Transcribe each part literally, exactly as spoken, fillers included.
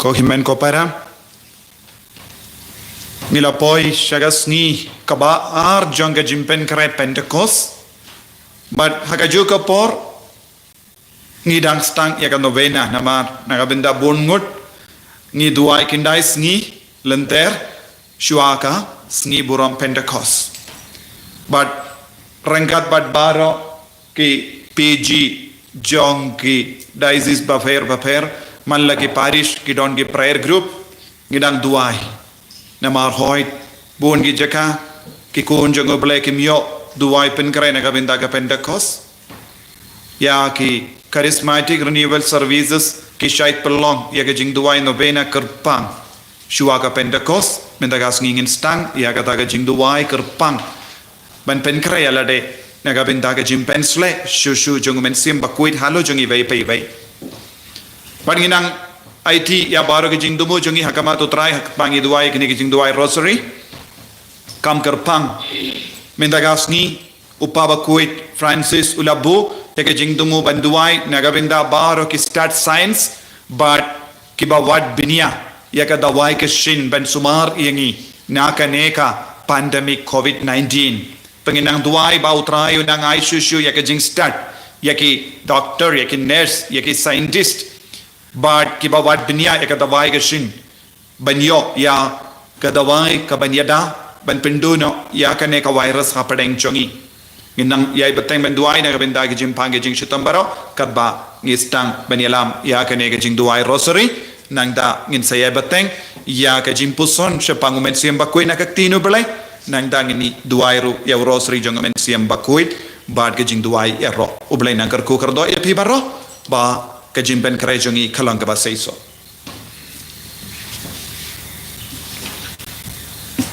Ko hynmen ko para, ngi la poi sha ka sngi kaba ar jong ka jingpynkhreh Pentecost. Bad ha kajuh ka por ngi dang sdang ïa ka novena, namar na ka bynta bun ngut ngi duwai khyndai sngi lynter shuwa ka sngi burom Pentecost. Bad ryngkat bad baroh ki P G jong ki diocese bapher bapher, man la ki parish ki don ki prayer group, ngi dang duwai. Namar hooid bun ki jaka ki khun jong U Blei kim ïoh duwai pynkhreh na ka bynta ka Pentecost. Ïa ki Charismatic Renewal Services ki shait pynlong ïa ka jingduwai novena kyrpang shuwa ka Pentecost. Mynta ka sngi ngin sdang ïa kata ka jingduwai kyrpang ban pynkhreh ïa lade na ka bynta ka jingpynsleh shuh shuh jong U Mynsiem Bakhuid halor jong iwei pa iwei. Bad ngi nang aiti ïa baroh ki jingthmu jong ngi ha khmat U Trai ha kaba ngi duwai kine ki jingduwai Rosary. Kam kyrpang, mynta ka sngi u Papa Bakhuid Francis u la buh ïa ka jingthmu ban duwai na ka bynta baroh ki state saints bad kiba wad bniah ïa ka dawai ka shin ban sumar ïa ngi na kane ka pandemic covid nineteen. Te ngin nang duwai ba U Trai un nang ai shuh shuh ïa ka jingstad ïa ki doctor, ïa ki nurse, ïa ki scientist bad kiba wad bniah ïa ka dawai ka shin ban ïoh ïa ka dawai kaban ïada ban pynduh noh ïa kane ka virus hapdeng jong ngi. Ngin nang ïai bteng ban duwai na ka bynta ka jingpang ka jingshitom baroh katba ngi sdang ban ïalam ïa kane ka jingduwai Rosary. Nangta ngin sa ïai bteng ïa ka jingpuson shaphang U Mynsiem Bakhuid na ka ktien U Blei. Nangta ngin ïa duwai ruh ïa u Rosary jong U Mynsiem Bakhuid bad ka jingduwai ïaroh. U Blei un nang kyrkhu kyrdoh ïa phi baroh ba ka jingpynkhreh jong ngi kan long kaba seisoh.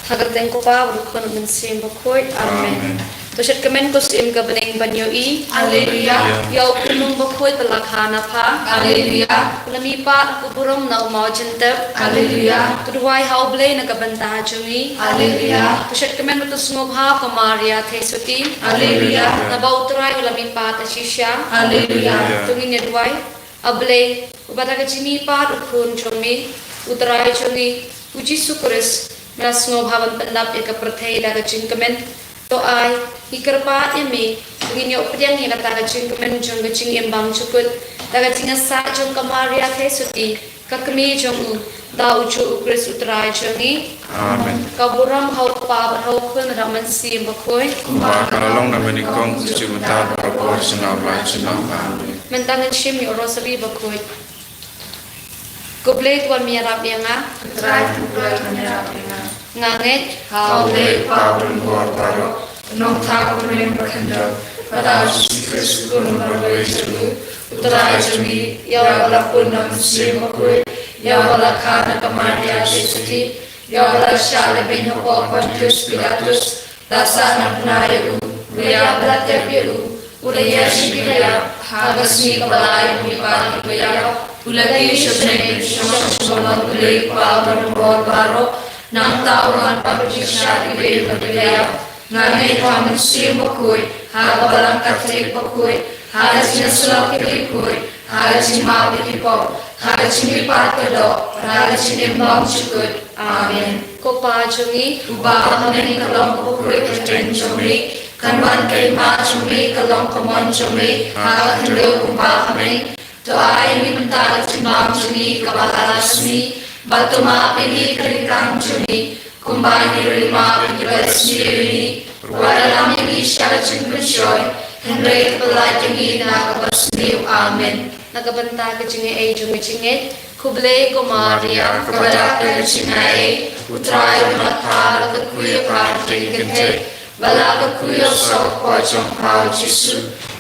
Ha ka kyrteng U Kpa bad U Khun bad U Mynsiem Bakhuid. Amen. To shet kmen ko syiem ka bneng ban ïohi. Alleluia. Ïa U Khun Bakhuid ba la kha na pha. Alleluia. Ba la mihpat ka burom na u maw jingtep. Alleluia. To duwai ha U Blei na ka bynta jong ngi. Alleluia. To shet kmen bad to sngewbha ko Maria Theisotti. Alleluia. Naba U Trai u la mihpat shisha. Alleluia. To ngin ïa duwai. A Blei, uba da ka jingmihpat u Khun jong me, U Trai jong ngi, U Jisu Khrist, me la sngewbha ban pyndap ïa ka pyrthei da ka jingkmen. To ai, ngi kyrpad ïa me, ba ngin ïoh pdiang ïa kata ka jingkmen jong ka jingim bymjukut, da ka jingïasaid jong ka Maria Theisotti, ka kmie jong u, da ujuh U Khrist U Trai jong ngi. Amen. Ka burom ha U Kpa bad ha U Khun bad ha U Mynsiem Bakhuid. Kumba ka la long na banyngkong, sha mynta bad ha ka por jong ngi. Amen. Mynta ngin shim ïa u Rosary Bakhuid. Ko Blei to wan ïarap ïa nga. Ko Trai to wan ïarap ïa nga. Nga ngeit ha U Blei U Kpa Uba Donbor Baroh, Nongthaw Bakhuid Bakhraw, bad ha U Jisu Khrist U Khun Uba Ïeit jong U Trai jong ngi, ïa uba la pun na U Mynsiem Bakhuid, ïa uba la kha na ka Maria Theisotti, ïa uba la shah lehbeiñ hapoh Pontius Pilatus, la sah na bnai ïa u, u la ïap bad la tep ïa u, u la ïaid sha ki kaba ïap, ha ka sngi kaba lai u la mihpat na ki kaba ïap, u la die sha bneng, u shong sha ka bynta U Blei U Kpa Uba Donbor Baroh, nangta un wan pat ban pynshisha ïa kiwei pat ki kaba ïap. Nga ngeit ha U Mynsiem Bakhuid, ha ka Balang Katholik Bakhuid, ha ka jingïasyllok ïa ki khuid, ha ka jingmap ïa ki pop, ha ka jingmihpat ka doh, ha ka jingim bymjukut. Amen. Ko Pa jong ngi, uba ha bneng, ka long ka bakhuid ka kyrteng jong me, kan wan ka hima jong me, ka long ka mon jong me, ha ka khyndew kumba ha bneng. To ai ïa ngi mynta ka jingbam jong ngi kaba ha la ka sngi, bad to map ïa ngi ki ryngkang jong ngi, kumba ngi ruh ngi map ïa kiba isynei ïa ngi, wat ïalam ïa ngi sha ka jingpynshoi, hynrei to pyllait ïa ngi na kaba sniew. Amen. Na ka bynta ka jingaiei jong ka jingngeit, khublei ko Maria, kaba dap da ka jingaiei, U Trai u don bad pha, pha la kyrkhu ïa pha hapdeng ki kynthei, bad la kyrkhu ïa u saw ka kpoh jong pha U Jisu.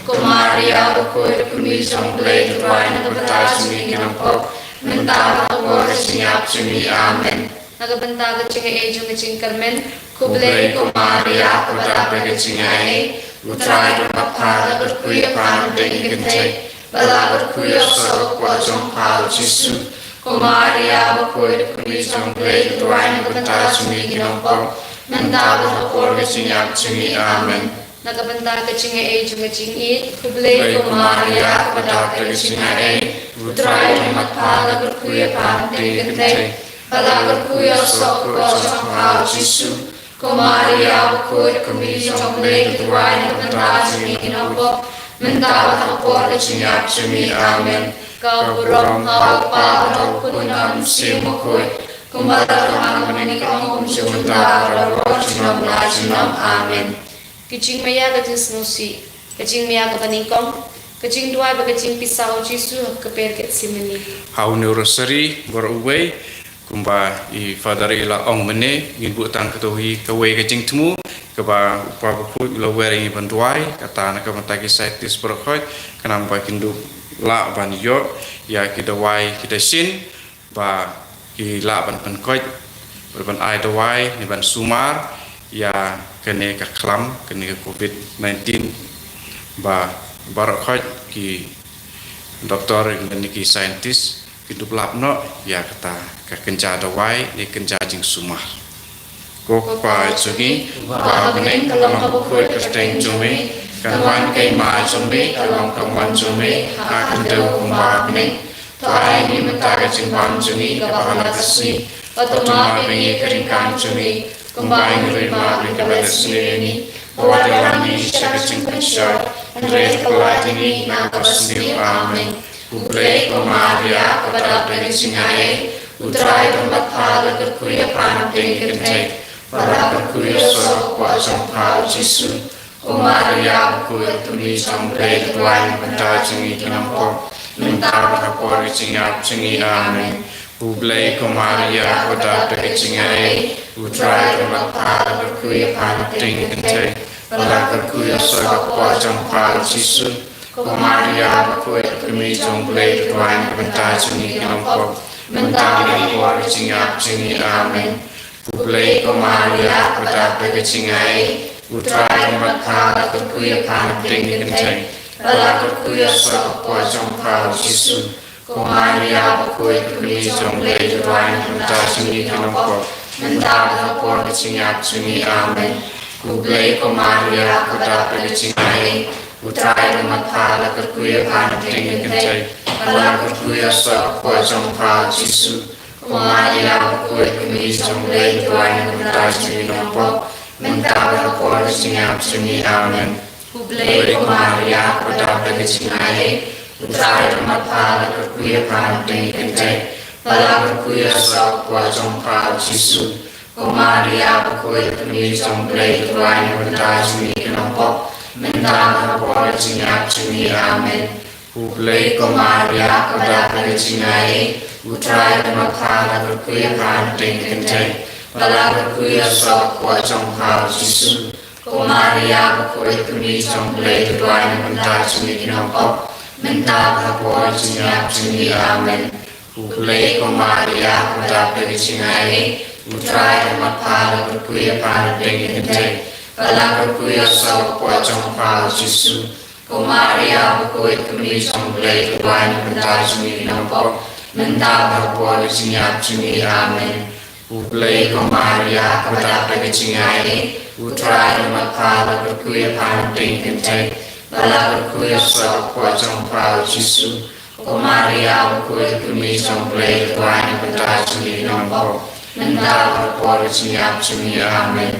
Ko Maria bakhuid, kmie jong U Blei, to duwai na ka bynta jong ngi ki nongpop, mynta bad ha ka por ka jingïap jong ngi. Amen. Na ka bynta ka jingaiei jong ka jingkyrmen, khublei ko Maria, kaba dap da ka jingaiei, U Trai u don bad pha, pha la kyrkhu ïa pha hapdeng ki kynthei, bad la kyrkhu ïa u saw ka kpoh jong pha U Jisu. Ko Maria bakhuid, kmie jong U Blei, to duwai na ka bynta jong ngi ki nongpop, mynta bad ha ka por ka jingïap jong ngi. Amen. Na ka bynta ka jingaiei jong ka jingïeit, khublei ko Maria, kaba dap da ka jingaiei, U Trai u don bad pha, la kyrkhu ïa pha hapdeng ki kynthei, bad la kyrkhu ïa u soh ka kpoh jong pha u Jisu. Ko Maria bakhuid, ko kmie jong U Blei, to duwai na ka bynta jong ngi ki nongpop, mynta bad ha ka por ka jingïap jong ngi. Amen. Ka burom ha U Kpa bad ha U Khun bad ha U Mynsiem Bakhuid, kumba la don ha kaba nyngkong, kumjuh mynta bad baroh junom la junom. Amen. Ki jingmaïa ka jingsngewsih. Ka jingmaïa kaba nyngkong, ka jingduwai bad ka jingpisa u Jisu ha ka kper Gethsemane. Ha une u rosary baroh uwei, kumba i Father i la ong mynne, ngin buh tang kato hi kawei ka jingthmu kaba U Kpa bakhuid u la wer ïa ngi ban duwai, kata na ka bynta ki scientist baroh khoit, khnang ba kin dup lah ban ïoh ïa ki dawai, ki dashin, ba ki lah ban pynkoit, ban ai dawai ne ban sumar ïa kane ka khlam, kane ka covid nineteen, ba baroh khoit ki doktor ne ki scientist ki dup lap noh ïa kata ka kynja dawai ne kynja jingsumar. Ko Kpa jong ngi, uba ha bneng, ka long ka bakhuid ka kyrteng jong me, kan wan ka hima jong me, ka long ka mon jong me ha khyndew kumba ha bneng. To ai ngi mynta ka jingbam jong ngi kaba ha la ka sngi, bad to map ïa ngi ka ryngkang jong ngi, kumba ngi ruh ngi map ïa kiba leh sniew ïa ngi, bad wat ïalam ngi sha ka jingpynshoi, hynrei to pyllait ngi na kaba sniew. Amen. Khublei ko Maria, kaba dap da ka jingaiei, U Trai u don bad pha, la kyrkhu ïa pha hapdeng ki kynthei, bad la kyrkhu ïa u soh ka kpoh jong pha u Jisu. Ko Maria bakhuid, ko kmie jong U Blei, to duwai na ka bynta jong ngi ki nongpop, mynta bad ha ka por ka jingïap jong ngi. Amen. Khublei ko Maria, kaba dap da ka jingaiei, U Trai u don bad pha, la kyrkhu ïa pha hapdeng ki kynthei, bad la kyrkhu ïa u soh ka kpoh jong pha u Jisu. Ko Maria bakhuid, ko kmie jong U Blei, to duwai na ka bynta jong ngi ki nongpop, mynta bad ha ka por ka jingïap jong ngi. Amen. Khublei ko Maria, kaba dap da ka jingaiei, U Trai u don bad pha, la kyrkhu ïa pha hapdeng ki kynthei, bad la kyrkhu ïa u soh ka kpoh jong pha u Jisu. Ko Maria bakhuid, ko kmie jong U Blei, to duwai na ka bynta jong ngi ki nongpop, mynta bad ha ka por ka jingïap jong ngi. Amen. Khublei ko Maria, kaba dap da ka jingaiei, U Trai u don bad pha, la kyrkhu ïa pha hapdeng ki kynthei, bad la kyrkhu ïa u soh ka kpoh jong pha u Jisu. Ko Maria bakhuid, ko kmie jong U Blei, to duwai na ka bynta jong ngi ki nongpop, mynta bad ha ka por ka jingïap jong ngi. Amen. Khublei ko Maria, kaba dap da ka jingaiei, U Trai u don bad pha, la kyrkhu ïa pha hapdeng ki kynthei, bad la kyrkhu ïa u soh ka kpoh jong pha u Jisu. Ko Maria bakhuid, ko kmie jong U Blei, to duwai na ka bynta jong ngi ki nongpop, mynta bad ha ka por ka jingïap jong ngi. Amen. Khublei ko Maria, kaba dap da ka jingaiei, U Trai u don bad pha, la kyrkhu ïa pha hapdeng ki kynthei, bad la kyrkhu ïa u soh ka kpoh jong pha u Jisu. Ko Maria bakhuid, ko kmie jong U Blei, to duwai na ka bynta jong ngi ki nongpop, mynta bad ha ka por ka jingïap jong ngi. Amen. Khublei ko Maria, kaba dap da ka jingaiei, U Trai u don bad pha, la kyrkhu ïa pha hapdeng ki kynthei, bad la kyrkhu ïa u soh ka kpoh jong pha u Jisu. Ko Maria bakhuid, ko kmie jong U Blei, to duwai na ka bynta jong ngi ki nongpop, mynta bad ha ka por ka jingïap jong ngi. Amen. Khublei ko Maria, kaba dap da ka jingaiei, U Trai u don bad pha, la kyrkhu ïa pha hapdeng ki kynthei, bad la kyrkhu ïa u soh ka kpoh jong pha u Jisu. Ko Maria bakhuid, ko kmie jong U Blei, to duwai na ka bynta jong ngi ki nongpop, mynta bad ha ka por ka jingïap jong ngi. Amen.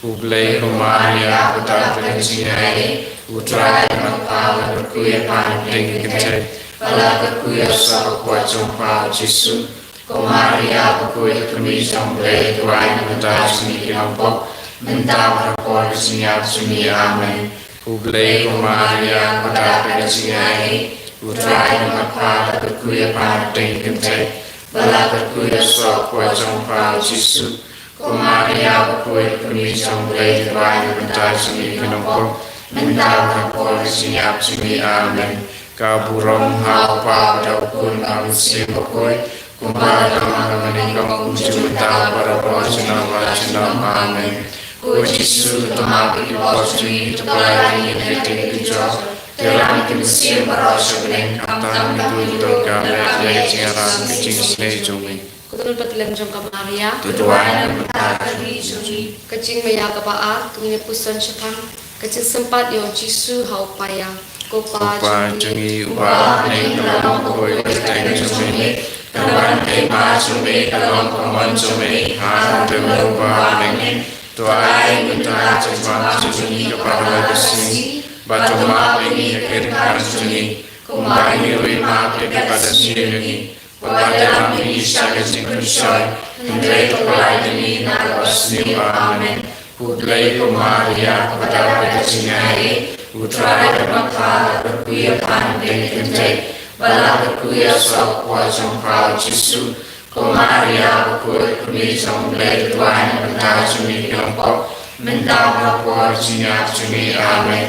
Khublei ko Maria, kaba dap da ka jingaiei, U Trai u don bad pha, la kyrkhu ïa pha hapdeng ki kynthei, bad la kyrkhu ïa u soh ka kpoh jong pha u Jisu. Ko Maria bakhuid, ko kmie jong U Blei, to duwai na ka bynta jong ngi ki nongpop, mynta bad ha ka por ka jingïap jong ngi. Amen. Khublei ko Maria, kaba dap da ka jingaiei, U Trai u don bad pha, la kyrkhu ïa pha hapdeng ki kynthei, bad la kyrkhu ïa u soh ka kpoh jong pha u Jisu. Ko Maria bakhuid, ko kmie jong U Blei, to duwai na ka bynta jong ngi ki nongpop, mynta bad ha ka por ka jingïap jong ngi. Amen. Ka burom ha U Kpa bad ha U Khun bad ha U Mynsiem Bakhuid, kumba la don ha kaba nyngkong, kumjuh mynta bad baroh junom la junom. Amen. Ko Jisu, to map ïa ki pop jong ngi, to pyllait ïa ngi na ka jingkynjoh, to ïalam ïa ki mynsiem baroh sha bneng, khamtam ïa kito kiba donkam ïa ka jingïarap, ka jingisynei jong ngi. Ko Tnat Bathlem jong ka Maria, to duwai na ka bynta ka ri jong ngi. Ka jingmaïa kaba ar, ka ngin ïa puson shaphang. Ka jingsympat ïa u Jisu ha u paia. Ko Pa jong ngi uba ha bneng, ka long ka kyrteng jong me. Ka wan ka hima jong me, ka long ka mon jong me ha ka bynta uba ha bneng. To ai mynta ka jingmam jong ngi kaba ha la ka sngi, bad to map ïa ngi ka ryngkat jong ngi, kumba ngi ruh ngi map ïa kiba sniew ïa ngi. Wat lam ïa ngi sha ka jingpynshoi, hynrei to pyllait ïa ngi na ka basniew. Amen. Khublei ko Maria, kaba dap da ka jingaiei, U Trai u don bad pha, la kyrkhu ïa pha na pdeng ki kynthei, bad la kyrkhu ïa u soh ka por jong pha u Jisu. Ko Maria bakhuid, ka kmie jong U Blei, to duwai na ka bynta jong ngi ki nongpop, mynta bad ha ka por jingïap jong ngi. Amen.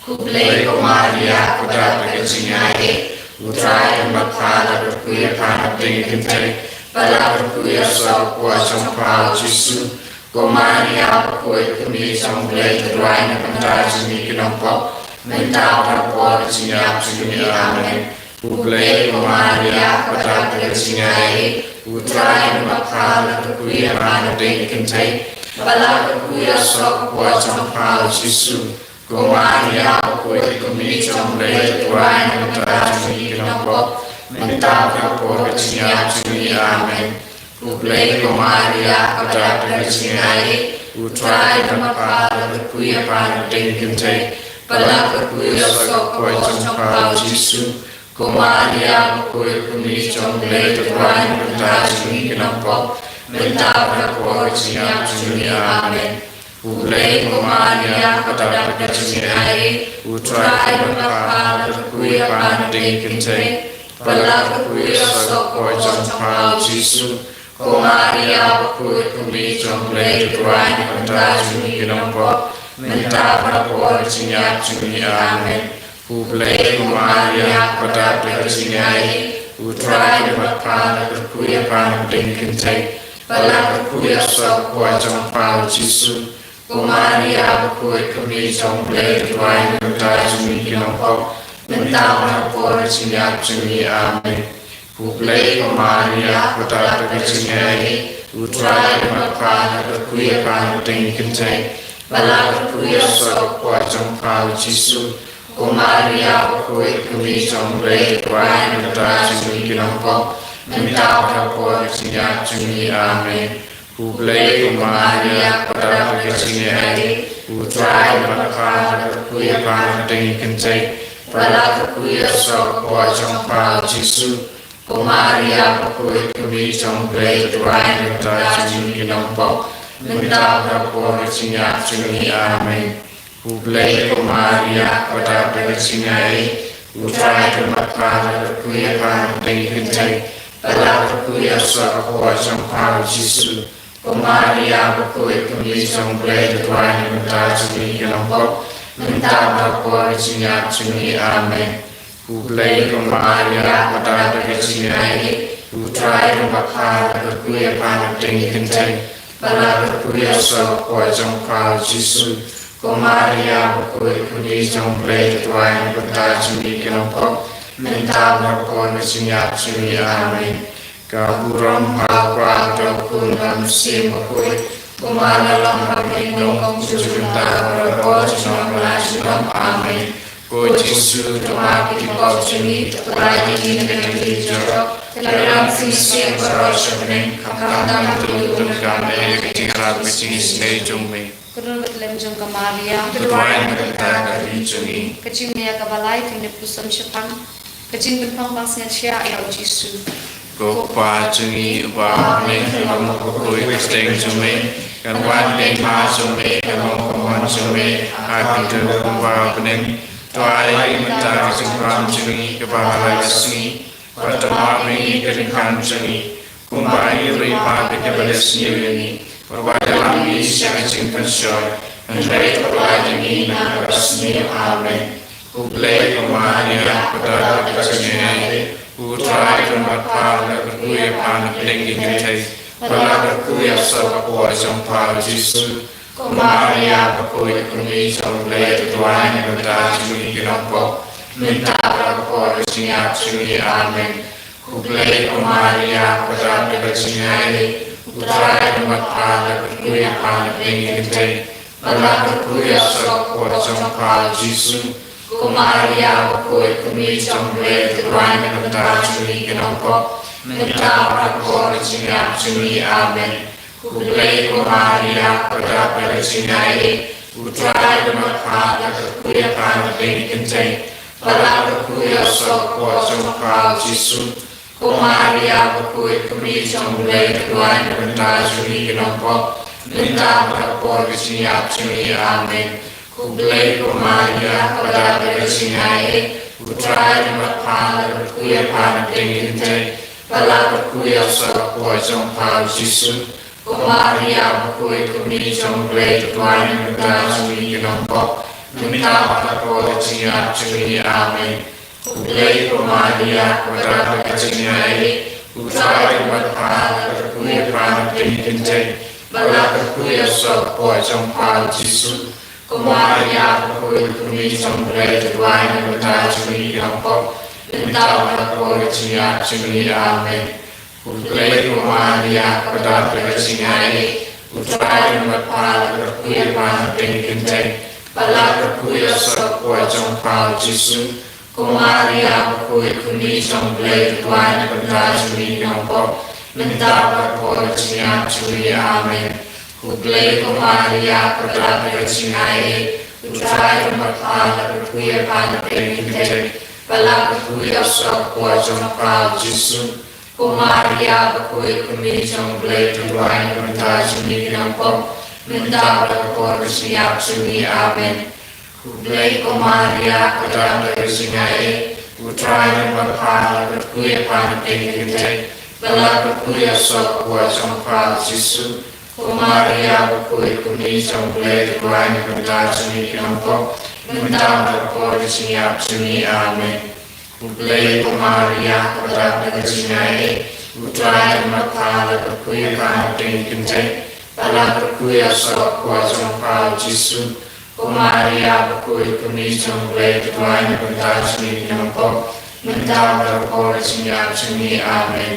Khublei ko Maria, kaba dap da ka jingaiei, U Trai u don bad pha, la kyrkhu ïa pha na pdeng ki kynthei, bad la kyrkhu ïa u soh ka por jong pha u Jisu. Ko Maria bakhuid, ka kmie jong U Blei, to duwai na ka bynta jong ngi ki nongpop, mynta bad ha ka por jingïap jong ngi. Amen. Khublei ko Maria, kaba dap da ka jingaiei, U Trai u don bad pha, la kyrkhu ïa pha na pdeng ki kynthei, bad la kyrkhu ïa u soh ka por jong pha u Jisu. Ko Maria bakhuid, ka kmie jong U Blei, to duwai na ka bynta jong ngi ki nongpop, mynta bad ha ka por jingïap jong ngi. Amen. Khublei ko Maria, kaba dap da ka jingaiei, U Trai u don bad pha, la kyrkhu ïa pha na pdeng ki kynthei, bad la kyrkhu ïa u soh ka por jong pha u Jisu. Ko Maria bakhuid, ka kmie jong U Blei, to duwai na ka bynta jong ngi ki nongpop, mynta bad ha ka por jingïap jong ngi. Amen. Khublei ko Maria, kaba dap da ka jingaiei, U Trai u don bad pha, la kyrkhu ïa pha na pdeng ki kynthei, bad la kyrkhu ïa u soh ka por jong pha u Jisu. Ko Maria bakhuid, ka kmie jong U Blei, to duwai na ka bynta jong ngi ki nongpop, mynta bad ha ka por jingïap jong ngi. Amen. Khublei ko Maria, kaba dap da ka jingaiei, U Trai u don bad pha, la kyrkhu ïa pha na pdeng ki kynthei, bad la kyrkhu ïa u soh ka por jong pha u Jisu. Ko Maria bakhuid, ka kmie jong U Blei, to duwai na ka bynta jong ngi ki nongpop, mynta bad ha ka por jingïap jong ngi. Amen. Khublei ko Maria, kaba dap da ka jingaiei, U Trai u don bad pha, la kyrkhu ïa pha na pdeng ki kynthei, bad la kyrkhu ïa u soh ka por jong pha u Jisu. Ko Maria bakhuid, ka kmie jong U Blei, to duwai na ka bynta jong ngi ki nongpop, mynta bad ha ka por jingïap jong ngi. Amen. Khublei ko Maria, kaba dap da ka jingaiei, U Trai u don bad pha, la kyrkhu ïa pha na pdeng ki kynthei, bad la kyrkhu ïa u soh ka por jong pha u Jisu. Ko Maria bakhuid, ka kmie jong U Blei, to duwai na ka bynta jong ngi ki nongpop, mynta bad ha ka por jingïap jong ngi. Amen. Khublei ko Maria, kaba dap da ka jingaiei, U Trai u don bad pha, la kyrkhu ïa pha na pdeng ki kynthei, bad la kyrkhu ïa u soh ka por jong pha u Jisu. Ko Maria bakhuid, ka kmie jong U Blei, to duwai na ka bynta jong ngi ki nongpop, mynta bad ha ka por jingïap jong ngi. Amen. Khublei ko Maria, kaba dap da ka jingaiei, U Trai u don bad pha, la kyrkhu ïa pha na pdeng ki kynthei, bad la kyrkhu ïa u soh ka por jong pha u Jisu. Ko Maria bakhuid, ka kmie jong U Blei, to duwai na ka bynta jong ngi ki nongpop, mynta bad ha ka por jingïap jong ngi. Amen. Ka burom ha u Kpa, bad ha u Khun, bad ha u Mynsiem Bakhuid, kumba la long ha bneng, nyngkong, junom, mynta bad ha ka por junom la junom. Amen. Ko Jisu, to map ïa ki pop jong ngi, to pyllait ïa ngi na ka jingïarap, to ïalam ïa ki mynsiem baroh sha bneng, khamtam ïa uto uba donkam ïa ka jingïarap ka jingisynei jong me. Khublei, khublei jong ka Maria, to duwai na ka bynta ka ri jong ngi. Ka jingmih ïa kaba lai, ka jingpynshong shaphang, ka jingpynphong pansngiat sha ïa u Jisu. Ko Kpa jong ngi uba ha bneng, ka long bakhuid ka kyrteng jong me, kan wan ka hima jong me, kan long ka mon jong me ha ka ri kumba ha bneng. To ai ïa ngi mynta ka jingkyrmen jong ngi kaba ha la ka sngi, bad to map ïa ngi ka jingkam jong ngi, kumba ngi ruh ngi map ïa kiba sniew ïa ngi. Bad wat ïalam ïa ngi sha ka jingpynshoi, hynrei to pyllait ïa ngi na ka basniew. Amen. Khublei ko Maria, kaba dap da ka jingaiei, U Trai u don bad pha, la kyrkhu ïa pha na pdeng ki kynthei, bad la kyrkhu ïa u soh ka por jong pha u Jisu. Ko Maria bakhuid, ka kmie jong U Blei, to duwai na ka bynta jong ngi ki nongpop, mynta bad ha ka por jingïap jong ngi. Amen. Khublei ko Maria, kaba dap da ka jingaiei, U Trai u don bad pha, la kyrkhu ïa pha na pdeng ki kynthei, ba la kyrkhu ïa u soh hapoh jong pha u Jisu. Ko Maria bakhuid, ko kmie jong u Blei, to duwai na ka bynta jong ngi ki nongpop, mynta bad ha ka hor ka jingïap jong ngi. Amen. Khublei ko Maria, kaba dap da ka jingaiei, u Trai u don bad pha, la kyrkhu ïa pha na pdeng ki kynthei, ba la kyrkhu ïa u soh hapoh jong pha u Jisu. Ko Maria bakhuid, ko kmie jong u Blei, to duwai na ka bynta jong ngi ki nongpop, mynta bad ha ka hor ka jingïap jong ngi. Amen. Khublei ko Maria, kaba dap da ka jingaiei, u Trai u don bad pha, la kyrkhu ïa pha na pdeng ki kynthei, ba la kyrkhu ïa u soh hapoh jong pha u Jisu. Ko Maria bakhuid, ko kmie jong u Blei, to duwai na ka bynta jong ngi ki nongpop, mynta bad ha ka hor ka jingïap jong ngi. Amen. Khublei ko Maria, kaba dap da ka jingaiei, u Trai u don bad pha, la kyrkhu ïa pha na pdeng ki kynthei, ba la kyrkhu ïa u soh hapoh jong pha u Jisu. Ko Maria bakhuid, ko kmie jong u Blei, to duwai na ka bynta jong ngi ki nongpop, mynta bad ha ka hor ka jingïap jong ngi. Amen. Khublei ko Maria, kaba dap da ka jingaiei, u Trai u don bad pha, la kyrkhu ïa pha na pdeng ki kynthei, ba la kyrkhu ïa u soh hapoh jong pha u Jisu. Ko Maria bakhuid, ko kmie jong u Blei, to duwai na ka bynta jong ngi ki nongpop, mynta bad ha ka hor ka jingïap jong ngi. Amen. Khublei ko Maria, kaba dap da ka jingaiei, u Trai u don bad pha, la kyrkhu ïa pha na pdeng ki kynthei, ba la kyrkhu ïa u soh hapoh jong pha u Jisu. Ko Maria bakhuid, ko kmie jong u Blei, to duwai na ka bynta jong ngi ki nongpop, mynta bad ha ka hor ka jingïap jong ngi. Amen. Khublei ko Maria, kaba dap da ka jingaiei, u Trai u don bad pha, la kyrkhu ïa pha na pdeng ki kynthei, ba la kyrkhu ïa u soh hapoh jong pha u Jisu. Ko Maria bakhuid, ko kmie jong u Blei, to duwai na ka bynta jong ngi ki nongpop, mynta bad ha ka hor ka jingïap jong ngi. Amen. Khublei ko Maria, kaba dap da ka jingaiei, u Trai u don bad pha, la kyrkhu ïa pha na pdeng ki kynthei, ba la kyrkhu ïa u soh hapoh jong pha u Jisu. Ko Maria bakhuid, ko kmie jong u Blei, to duwai na ka bynta jong ngi ki nongpop, mynta bad ha ka hor ka jingïap jong ngi. Amen.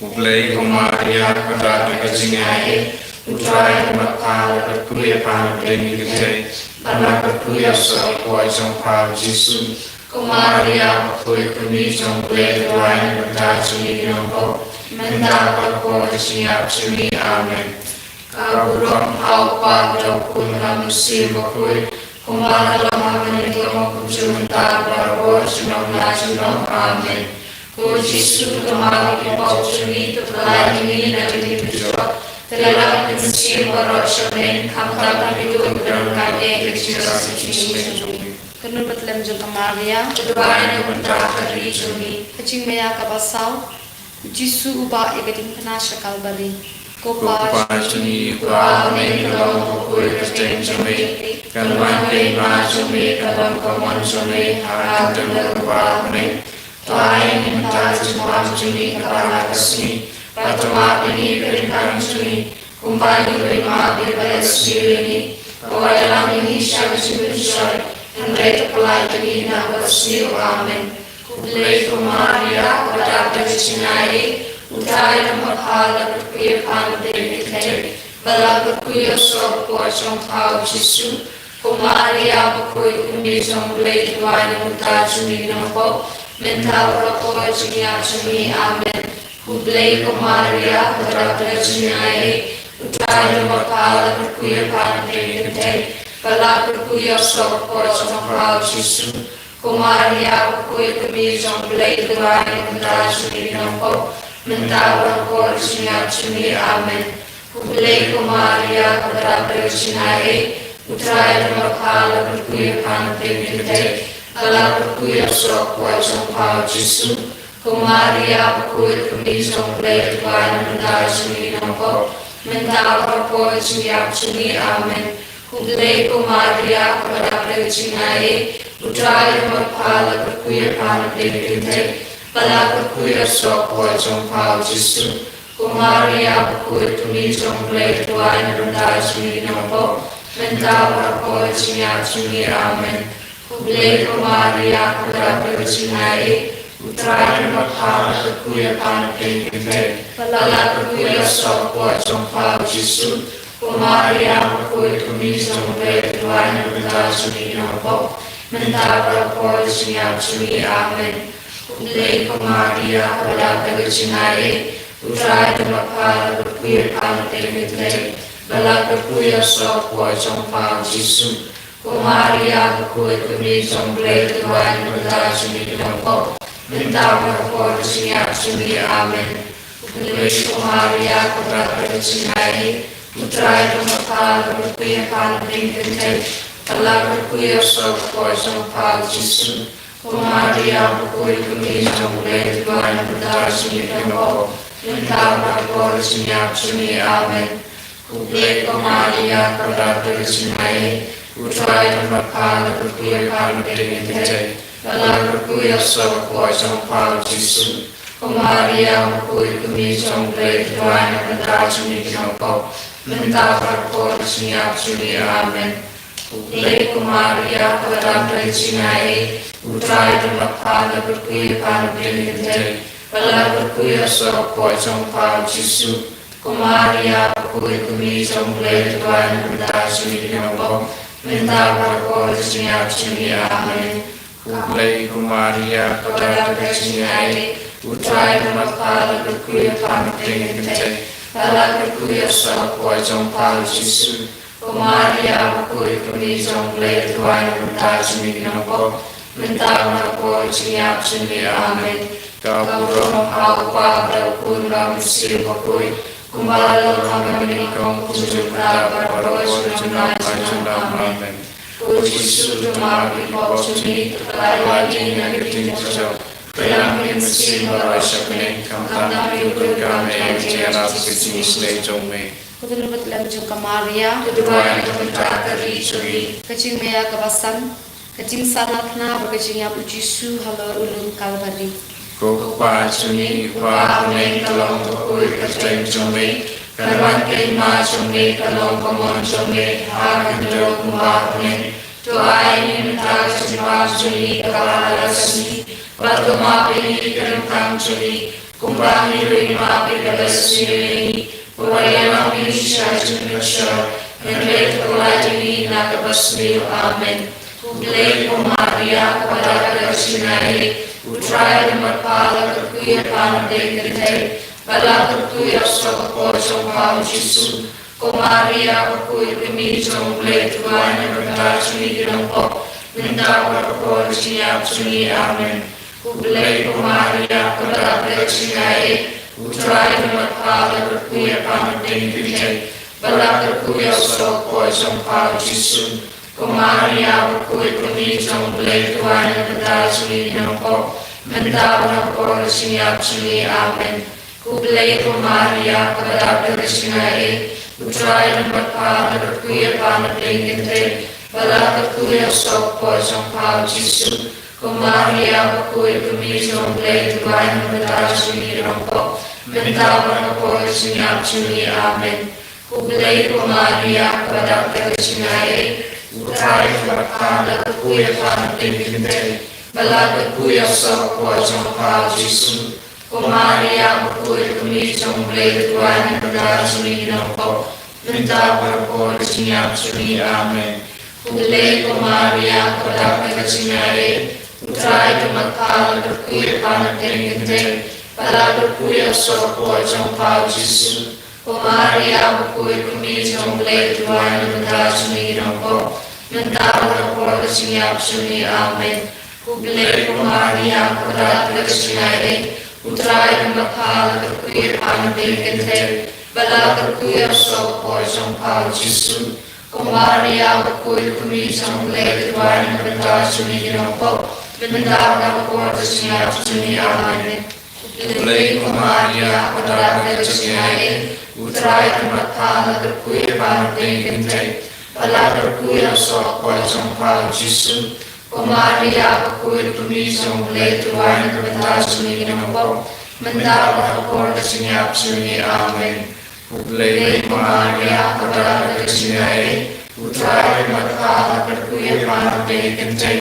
Khublei ko Maria, kaba dap da ka jingaiei, u Trai u don bad pha, la kyrkhu ïa pha na pdeng ki kynthei, ba la kyrkhu ïa u soh hapoh jong pha u Jisu. Ko Maria bakhuid, ko kmie jong u Blei, to duwai na ka bynta jong ngi ki nongpop, mynta bad ha ka hor ka jingïap jong ngi. Amen. Ka burom ha u Kpa, bad ha u Khun, bad ha u Mynsiem Bakhuid, kumba ka long ha kane ka por, kumjuh mynta, barabor, junom la junom. Amen. Ko Jisu, to kynmaw ïa ki pop jong ngi, to pyllait ïa ngi na ka bynta jong ka jingim, to ïalam ïa ki mynsiem baroh sha bneng, khamtam ïa kito kiba don kat ïa ka jingïasyllok jong ngi. Kynnoh bad lem jong ka Maria, to duwai na ka bynta ka ri jong ngi. Ka jingmaïa kaba saw. Jisu u bah ïa ka diengphna sha Kalbari. Ko Kpa jong ngi uba ha bneng, ka long ka kyrteng jong me, kan wan ka hima jong me, kan long ka mon jong me ha ka bynta ka ba ha bneng. To ai ïa ngi mynta ka jingbam jong ngi kaba ha ka sngi, bad to map ïa ngi ka ryngkat jong ngi, kumba ngi ruh ngi map ïa kiba leh sniew ïa ngi. Wat ïalam ïa ngi sha ka jingpynshoi, hynrei to pyllait ïa ngi na kaba sniew. Amen. Khublei ko Maria, kaba dap da ka jingaiei, u Trai u don bad pha, la kyrkhu ïa pha na pdeng ki kynthei, bad la kyrkhu ïa u soh hapoh jong pha u Jisu. Ko Maria bakhuid, ko kmie jong u Blei, to duwai na ka bynta jong ngi ki nongpop, mynta bad ha ka hor ka jingïap jong ngi. Amen. Khublei ko Maria, kaba dap da ka jingaiei, u Trai u don bad pha, la kyrkhu ïa pha na pdeng ki kynthei, bad la kyrkhu ïa u soh hapoh jong pha u Jisu. Ko Maria bakhuid, ko kmie jong u Blei, to duwai na ka bynta jong ngi ki nongpop, mynta bad ha ka hor ka jingïap jong ngi. Amen. Khublei ko Maria, kaba dap da ka jingaiei, u Trai u don bad pha, la kyrkhu ïa pha na pdeng ki kynthei, bad la kyrkhu ïa u soh hapoh jong pha u Jisu. Ko Maria bakhuid, ko kmie jong u Blei, to duwai na ka bynta jong ngi ki nongpop, mynta bad ha ka hor ka jingïap jong ngi. Amen. Khublei ko Maria, kaba dap da ka jingaiei, u Trai u don bad pha, la kyrkhu ïa pha na pdeng ki kynthei, bad la kyrkhu ïa u soh hapoh jong pha u Jisu. Ko Maria bakhuid, ko kmie jong u Blei, to duwai na ka bynta jong ngi ki nongpop, mynta bad ha ka hor ka jingïap jong ngi. Amen. Khublei ko Maria, kaba dap da ka jingaiei, u Trai u don bad pha, la kyrkhu ïa pha na pdeng ki kynthei, bad la kyrkhu ïa u soh hapoh jong pha u Jisu. Ko Maria bakhuid, ko kmie jong U Blei, to duwai na ka bynta jong ngi ki nongpop, mynta bad ha ka por jong ka jingïap jong ngi. Amen. Khublei ko Maria, kaba dap da ka jingaiei, U Trai u don bad pha, la kyrkhu ïa pha na pdeng kynthei, bad la kyrkhu ïa u soh hapoh jong pha u Jisu. Ko Maria bakhuid, ko kmie jong U Blei, to duwai na ka bynta jong ngi ki nongpop, mynta bad ha ka por jong ka jingïap jong ngi. Amen. Khublei ko Maria, kaba dap da ka jingaiei, U Trai u don bad pha, la kyrkhu ïa pha na pdeng kynthei, bad la kyrkhu ïa u soh hapoh jong pha u Jisu. Ko Maria bakhuid, ko kmie jong U Blei, to duwai na ka bynta jong ngi ki nongpop, mynta bad ha ka por jong ka jingïap jong ngi. Amen. Khublei ko Maria, kaba dap da ka jingaiei, U Trai u don bad pha, la kyrkhu ïa pha na pdeng kynthei, bad la kyrkhu ïa u soh hapoh jong pha u Jisu. Ko Maria bakhuid, ko kmie jong U Blei, to duwai na ka bynta jong ngi ki nongpop, mynta bad ha ka por jong ka jingïap jong ngi. Amen. Khublei ko Maria, kaba dap da ka jingaiei, U Trai u don bad pha, la kyrkhu ïa pha na pdeng kynthei, bad la kyrkhu ïa u soh hapoh jong pha u Jisu. Ko Maria bakhuid, ko kmie jong U Blei, to duwai na ka bynta jong ngi ki nongpop, mynta bad ha ka por jong ka jingïap jong ngi. Amen. Khublei ko Maria, kaba dap da ka jingaiei, U Trai u don bad pha, la kyrkhu ïa pha na pdeng kynthei, bad la kyrkhu ïa u soh hapoh jong pha u Jisu. Ko Maria bakhuid, ko kmie jong U Blei, to duwai na ka bynta jong ngi ki nongpop, mynta bad ha ka por jong ka jingïap jong ngi. Amen. Ka burom ha U Kpa bad ha U Khun bad ha U Mynsiem Bakhuid, kumba la long ha ka banyngkong, kumjuh u dap bad baroh ki jingbymman junom. Amen. Ko Jisu, to map ïa ki pop jong ngi, to pyllait ïa ngi na ka ktien jong u Trai, to ïalam ïa ngi mynsiem baroh sha bneng, khamtam ïa u briew uba ïaid ha ka jingïaseng jong me. Ko Trai bad Lamb jong ka Maria, to duwai na ka bynta ka ri jong ngi. Ka jingmaïa kaba san. Ka jingsan arngut bad ka jingïap u Jisu halor u lum Kalbari. Ko Kpa jong ngi uba ha bneng, ka long bakhuid ka kyrteng jong me, kan wan ka hima jong me, kan long ka mon jong me ha ka khyndew kumba ha bneng. To ai ïa ngi mynta ka jingbam jong ngi kaba ha la ka sngi, bad to map ïa ngi ki kyrteng jong ngi, kumba ngi ruh ngi map ïa kiba isynei ïa ngi, wat ïalam ngi sha ka jingpynshoi, hynrei to pyllait ïa ngi na kaba sniew. Amen. Khublei ko Maria, kaba dap da ka jingaiei, U Trai u don bad pha, la kyrkhu ïa pha na pdeng kynthei, bad la kyrkhu ïa u soh hapoh jong pha u Jisu. Ko Maria bakhuid, ko kmie jong U Blei, to duwai na ka bynta jong ngi ki nongpop, mynta bad ha ka por jong ka jingïap jong ngi. Amen. Khublei ko Maria, kaba dap da ka jingaiei, U Trai u don bad pha, la kyrkhu ïa pha na pdeng kynthei, bad la kyrkhu ïa u soh hapoh jong pha u Jisu. Ko Maria bakhuid, ko kmie jong U Blei, to duwai na ka bynta jong ngi ki nongpop, mynta bad ha ka por jong ka jingïap jong ngi. Amen. Khublei ko Maria, kaba dap da ka jingaiei, U Trai u don bad pha, la kyrkhu ïa pha na pdeng kynthei, bad la kyrkhu ïa u soh hapoh jong pha u Jisu. Ko Maria bakhuid, ko kmie jong U Blei, to duwai na ka bynta jong ngi ki nongpop, mynta bad ha ka por jong ka jingïap jong ngi. Amen. Khublei ko Maria, kaba dap da ka jingaiei, U Trai u don bad pha, la kyrkhu ïa pha na pdeng kynthei, bad la kyrkhu ïa u soh hapoh jong pha u Jisu. Ko Maria bakhuid, ko kmie jong U Blei, to duwai na ka bynta jong ngi ki nongpop, mynta bad ha ka por jong ka jingïap jong ngi. Amen. Khublei ko Maria, kaba dap da ka jingaiei, U Trai u don bad pha, la kyrkhu ïa pha na pdeng kynthei, bad la kyrkhu ïa u soh hapoh jong pha u Jisu. Ko Maria bakhuid, ko kmie jong U Blei, to duwai na ka bynta jong ngi ki nongpop, mynta bad ha ka por jong ka jingïap jong ngi. Amen. Khublei ko Maria, kaba dap da ka jingaiei, U Trai u don bad pha, la kyrkhu ïa pha na pdeng kynthei, bad la kyrkhu ïa u soh hapoh jong pha u Jisu. Ko Maria bakhuid, ko kmie jong U Blei, to duwai na ka bynta jong ngi ki nongpop, mynta bad ha ka por jong ka jingïap jong ngi. Amen. Khublei ko Maria, kaba dap da ka jingaiei, U Trai u don bad pha, la kyrkhu ïa pha na pdeng kynthei, bad la kyrkhu ïa u soh hapoh jong pha u Jisu. Ko Maria bakhuid, ko kmie jong U Blei, to duwai na ka bynta jong ngi ki nongpop, mynta bad ha ka por jong ka jingïap jong ngi. Amen. Khublei ko Maria, kaba dap da ka jingaiei, U Trai u don bad pha, la kyrkhu ïa pha na pdeng kynthei,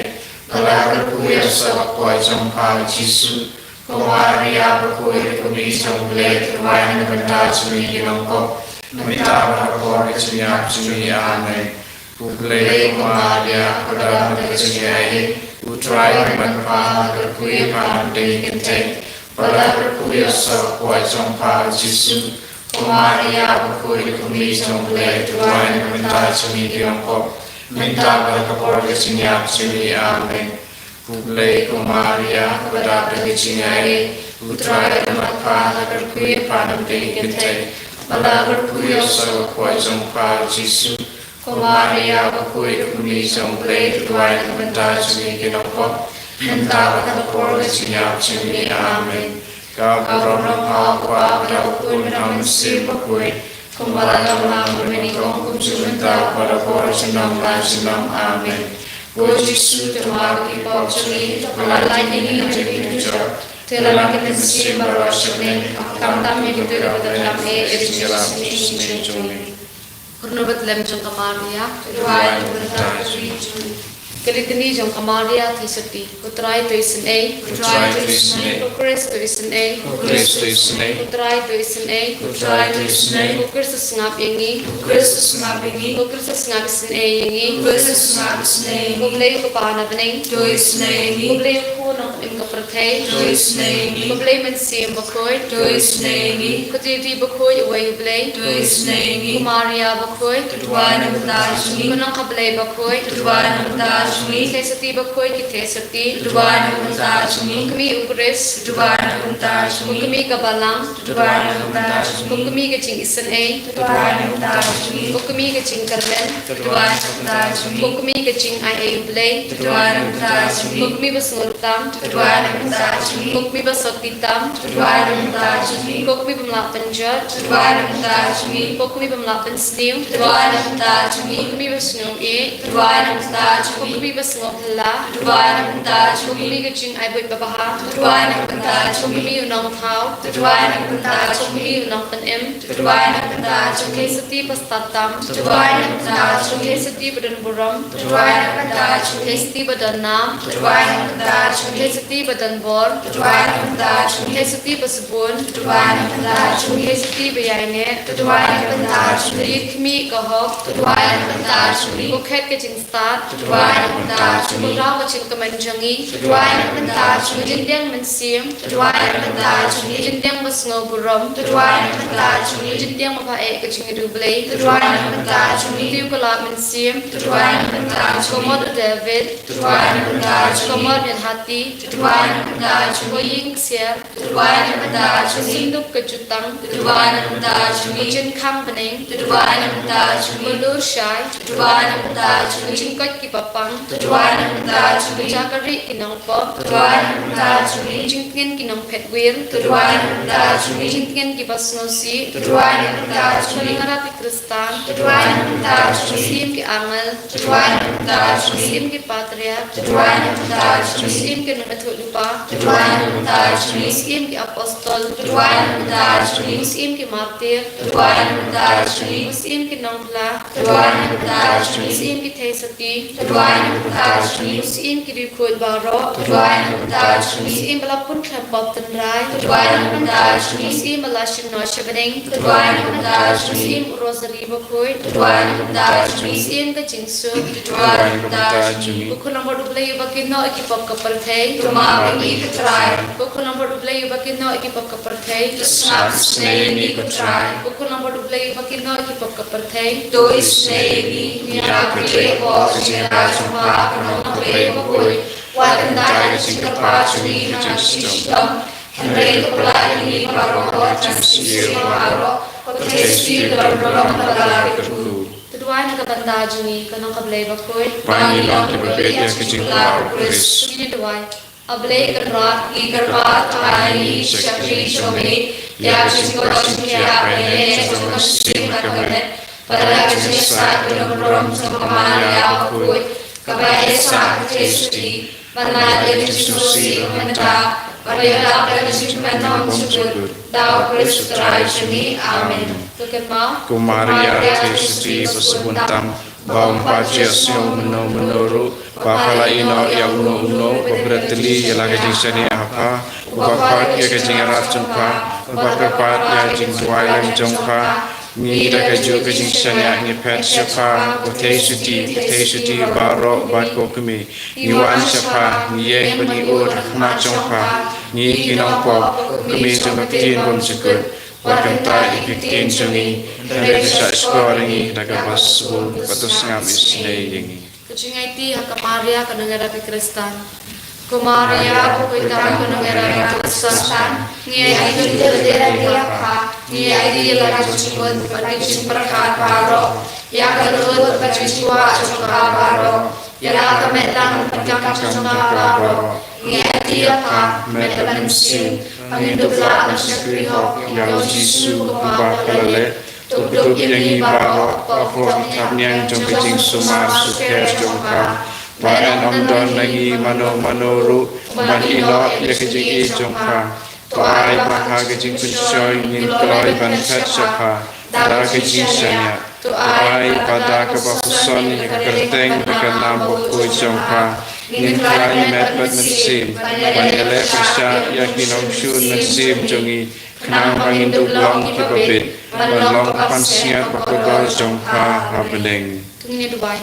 bad la kyrkhu ïa u soh hapoh jong pha u Jisu. Ko Maria bakhuid, ko kmie jong U Blei, to duwai na ka bynta jong ngi ki nongpop, mynta bad ha ka por ka jingïap jong ngi. Amen. Khublei ko Maria, kaba don ka jingïaid, U Trai u don bad pha, pha kyrkhu ïa pha na pdeng ki kynthei, bad la kyrkhu ïa u soh ka kpoh jong pha u Jisu. Ko Maria, bakhuid, kmie jong U Blei, to duwai na ka bynta jong ngi ki nongpop, mynta bad ha ka por ka jingïap jong ngi. Amen. Khublei ko Maria, kaba don ka jingïaid, U Trai u don bad pha, pha kyrkhu ïa pha na pdeng ki kynthei, bad la kyrkhu ïa u soh ka kpoh jong pha u Jisu. Ko Maria, bakhuid, kmie jong U Blei, to duwai na ka bynta jong ngi ki nongpop, mynta bad ha ka por ka jingïap jong ngi. Amen. Ka burom ha U Kpa bad ha U Khun bad ha U Mynsiem Bakhuid, kumba la dang long mynnyngkong, kumjuh mynta bad ha ka por junom la junom. Amen. Ko Jisu, to map ïa ki pop jong ngi, to pyllait ïa ngi na ka jingdujok, to ïalam ïa ki mynsiem baroh sha bneng, khamtam ïa kito kiba donkam eh ïa ka jingsngewbha jong ngi. Kyrkhu bad lem jong ka Maria. Duwai na ka bynta jong ngi. Ka Litany jong ka Maria Theisotti. Ko Trai, to isynei. Ko Trai, to isynei. Ko Khrist, to isynei. Ko Khrist, to isynei. Ko Trai, to isynei. Ko Trai, to isynei. Ko Khrist, to sngap ïa ngi. Ko Khrist, to sngap ïa ngi. Ko Khrist, to sngap isynei ïa ngi. Ko Khrist, to sngap isynei ïa ngi. Ko Blei U Kpa na bneng, to isynei ïa ngi. Ko Blei U Khun nongpynim ka pyrthei, to isynei ïa ngi. Ko Blei Mynsiem Bakhuid, to isynei ïa ngi. Ko Trinity Bakhuid, uwei U Blei, to isynei ïa ngi. Ko Maria Bakhuid, to duwai na ka bynta jong ngi. Ko Nongkha Blei Bakhuid, to duwai na ka bynta jong ngi. Theisotti Bakhuid, ki Theisotti, to duwai na ka bynta jong ngi. Ko Kmie U Khrist, to duwai na ka bynta jong ngi. Ko Kmie ka Balang, to duwai na ka bynta jong ngi. Ko Kmie ka jingisynei, to duwai na ka bynta jong ngi. Ko Kmie ka jingkyrmen, to duwai na ka bynta jong ngi. Ko Kmie ka jingaiei U Blei, to duwai na ka bynta jong ngi. Ko Kmie basngewtam, to duwai na ka bynta jong ngi. Ko Kmie basotti tam, to duwai na ka bynta jong ngi. Ko Kmie bym lah pynjot, to duwai na ka bynta jong ngi. Ko Kmie bym lah pynsniew, to duwai na ka bynta jong ngi. Ko Kmie basngewsih, to duwai na ka bynta jong ngi. Ko Kmie basngewphylla, to duwai na ka bynta jong ngi. Ko Kmie ka jingai buit babha, to duwai na ka bynta jong ngi. Ko Kmie u nongthaw, to duwai na ka bynta jong ngi. Ko Kmie u nongpynim, to duwai na ka bynta jong ngi. Ko Theisotti ba stad tam, to duwai na ka bynta jong ngi. Ko Theisotti ba don burom, to duwai na ka bynta jong ngi. Ko Theisotti ba don nam, to duwai na ka bynta jong ngi. Ko Theisotti ba don bor, to duwai na ka bynta jong ngi. Ko Theisotti ba sbun, to duwai na ka bynta jong ngi. Ko Theisotti ba ïaineh, to duwai na ka bynta jong ngi. Ko Ïit Khmih ka hok, to duwai na ka bynta jong ngi. Ko Khet ka jingstad, to duwai na ka bynta jong ngi. Ko Raw ka jingkmen jong ngi, to duwai na ka bynta jong ngi. Ko Jingdiang Mynsiem, to duwai na ka bynta jong ngi. Ko Jingdiang ba sngew burom, to duwai na ka bynta jong ngi. Ko Jingdiang ba pha eh ka jingïaid U Blei, to duwai na ka bynta jong ngi. Ko Tiew Kylla Mynsiem, to duwai na ka bynta jong ngi. Ko Mot u David, to duwai na ka bynta jong ngi. Ko Mot Miat Hati, to duwai na ka bynta jong ngi. Ko Ïing Ksiar, to duwai na ka bynta jong ngi. Ko Synduk ka Jutang, to duwai na ka bynta jong ngi. Ko Jingkhang Bneng, to duwai na ka bynta jong ngi. Ko Lur Shai, to duwai na ka bynta jong ngi. Ko Jingkoit ki Bapang, to duwai na ka bynta jong ngi. Ko Jakarieh ki Nongpop, to duwai na ka bynta jong ngi. Ko Jingtngen ki Nongphet Wir, to duwai na ka bynta jong ngi. Ko Jingtngen ki Basngewsih, to duwai na ka bynta jong ngi. Ko Nongrap ki Khristan, to duwai na ka bynta jong ngi. Ko Syiem ki Angel, to duwai na ka bynta jong ngi. Ko Syiem ki Patriarch, to duwai na ka bynta jong ngi. Ko Syiem ki Nongïathuhlypa, to duwai na ka bynta jong ngi. Ko Syiem ki Apostol, to duwai na ka bynta jong ngi. Ko Syiem ki Martir, to duwai na ka bynta jong ngi. Ko Syiem ki Nongphla, to duwai na ka bynta jong ngi. Ko Syiem ki Theisotti, to duwai na ka bynta jong ngi. Ko Syiem ki riewkhuid baroh, to duwai na ka bynta jong ngi. Ko Syiem ba la pun khlem pop tynrai, to duwai na ka bynta jong ngi. Ko Syiem ba la shim noh sha bneng, to duwai na ka bynta jong ngi. Ko Syiem u Rosary Bakhuid, to duwai na ka bynta jong ngi. Ko Syiem ka Jingsuk, to duwai na ka bynta jong ngi. Ko Khun langbrot U Blei uba kynnoh ïa ki pop ka pyrthei, to map ïa ngi ko Trai. Ko Khun langbrot U Blei uba kynnoh ïa ki pop ka pyrthei, to sngap isynei ïa ngi ko Trai. Ko Khun langbrot U Blei uba kynnoh ïa ki pop ka pyrthei, to isynei ïa ngi. Ngi ïakyrkieh hapoh ka jingïarap jong pha, ko Nongkha Blei Bakhuid. Wat kyntait ïa ka jingkyrpad jong ngi ha ka jingshitom, hynrei to pyllait ïa ngi baroh na ka jingïasyrdoh baroh. Ko Theisotti ba don burom, ba la kyrkhu. To duwai na ka bynta jong ngi, ko Nongkha Blei Bakhuid, ba ngin long kiba bit ïa ka jingkylla U Khrist. Ngin duwai. A Blei Kynrad, ngi kyrpad, ai ïa ngi ka shakri jong me ïa ka jingkoit jingkhiah bad ïaineh jong ka mynsiem bad ka met, bad ïa ka jingïasaid badonburom jong ka Maria Bakhuid, kaba ïasaid ha ka Theisotti, ban lait ïa ka jingsngewsih mynta bad ïalap ïa ka jingkmen nongshakut, da U Khrist U Trai jong ngi. Amen. To kynmaw, ko Maria Theisotti ba sbun tam, ba ym pat ju ïohsngew mynno mynno ruh ba pha la ïehnoh ïa uno uno uba bret tylli ïa la ka jingshaniah ha pha, uba khot ïa ka jingïarap jong pha, uba kyrpad ïa ka jingduwai lem jong pha. Ngi da kajuh ka jingshaniah ngi phet sha pha, ko Theisotti, ko Theisotti baroh bad ko kmie. Ngi wan sha pha, ngi ïeng bad ngi ud ha khmat jong pha. Ngi ki nongpop, ko kmie jong ka ktien bymjukut. Wat kyntait ïa ki ktien jong ngi, hynrei to shahshkor ïa ngi da kaba sbun, bad to sngap isynei ïa ngi. Ka jingaiti ha ka Maria ka nongïarap ki khristan. Ko Maria, ko khuid tam ka nongïarap ki khristan, ngi aiti ïa ka jingïarap ïa pha, ngi aiti ïa la ka jingmut bad ka jingpyrkhat baroh, ïa ka lud bad ka jingkwah jong ka baroh, ïa la ka met lang bad ka jingkam jong ka baroh. Ngi aiti ïa pha, met bad mynsiem, ba ngin dup lah ban shakri hok ïa u Jisu uba pha la leh. To pyndup ïa ngi baroh, ba u pop thapniang jong ka jingsumar sukher jong pha. Ba yn ym don na ngi mano mano ruh ban ïehnoh ïa ka jingïeit jong pha. To ai ba ha ka jingpynshoi ngin kloi ban phet sha pha da ka jingshaniah. To ai ba da kaba pynshoi ïa ka kyrteng bad ka nam bakhuid jong pha ngin khlaiñ met bad mynsiem ban ïaleh pyrshah ïa ki nongshun mynsiem jong ngi. Khnang ba ngin dup long kiba bit ban long ka pansngiat ba kordor jong pha ha bneng. To ngin duwai.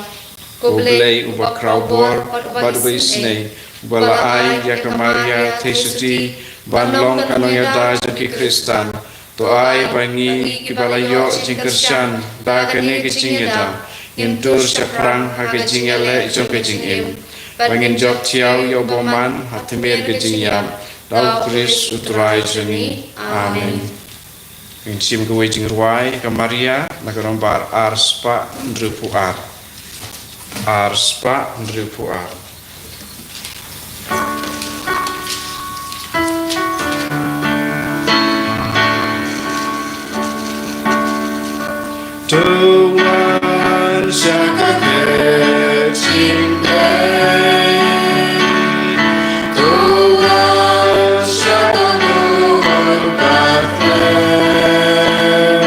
Ko Blei uba khraw bor bad uba isynei, uba la ai ïa ka Maria Theisotti ban long ka nongïada jong ki khristan, to ai ba ngi kiba la ïoh jingkyrshan da kane ka jingïada ngin tur shaphrang ha ka jingïaleh jong ka jingim, ba ngin jop thiaw ïa u bymman ha tmier ka jingïap. Da u Khrist u Trai jong ngi. Amen. Ngin shim kawei jingrwai ka Maria na ka nombar ar spah hynriewphew ar. Ar spah hynriewphew ar. To wan sha ka kyrteng Blei. To wan sha ka nur ba khlem.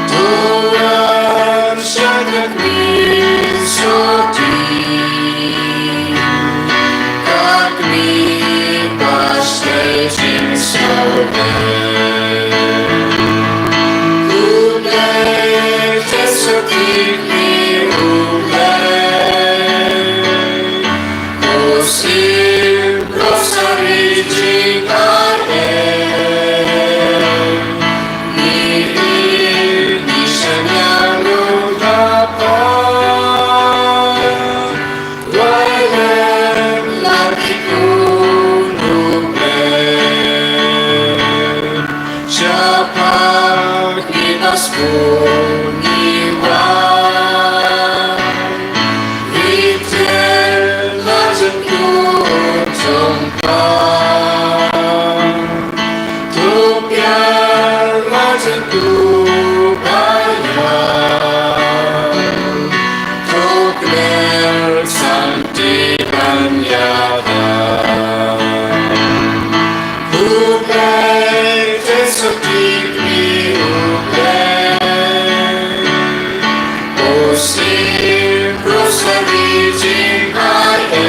To wan sha ka kmie sotti. Ka kmie ba shai jingsngewbha. U Blei te sotti kmie U Blei. Ko sim rosari jingaiei. Ngi ïeit ngi shaniah ruh ha pha. Wai lem la ki khun U Blei. Shaphang ki passport ngi wan. Ri ter la jong u jong ka. To pynïar la jong u ba ïa. To kner santi ban ïada. U Blei te sotti kmie U Blei. O sim rosari jingaiei.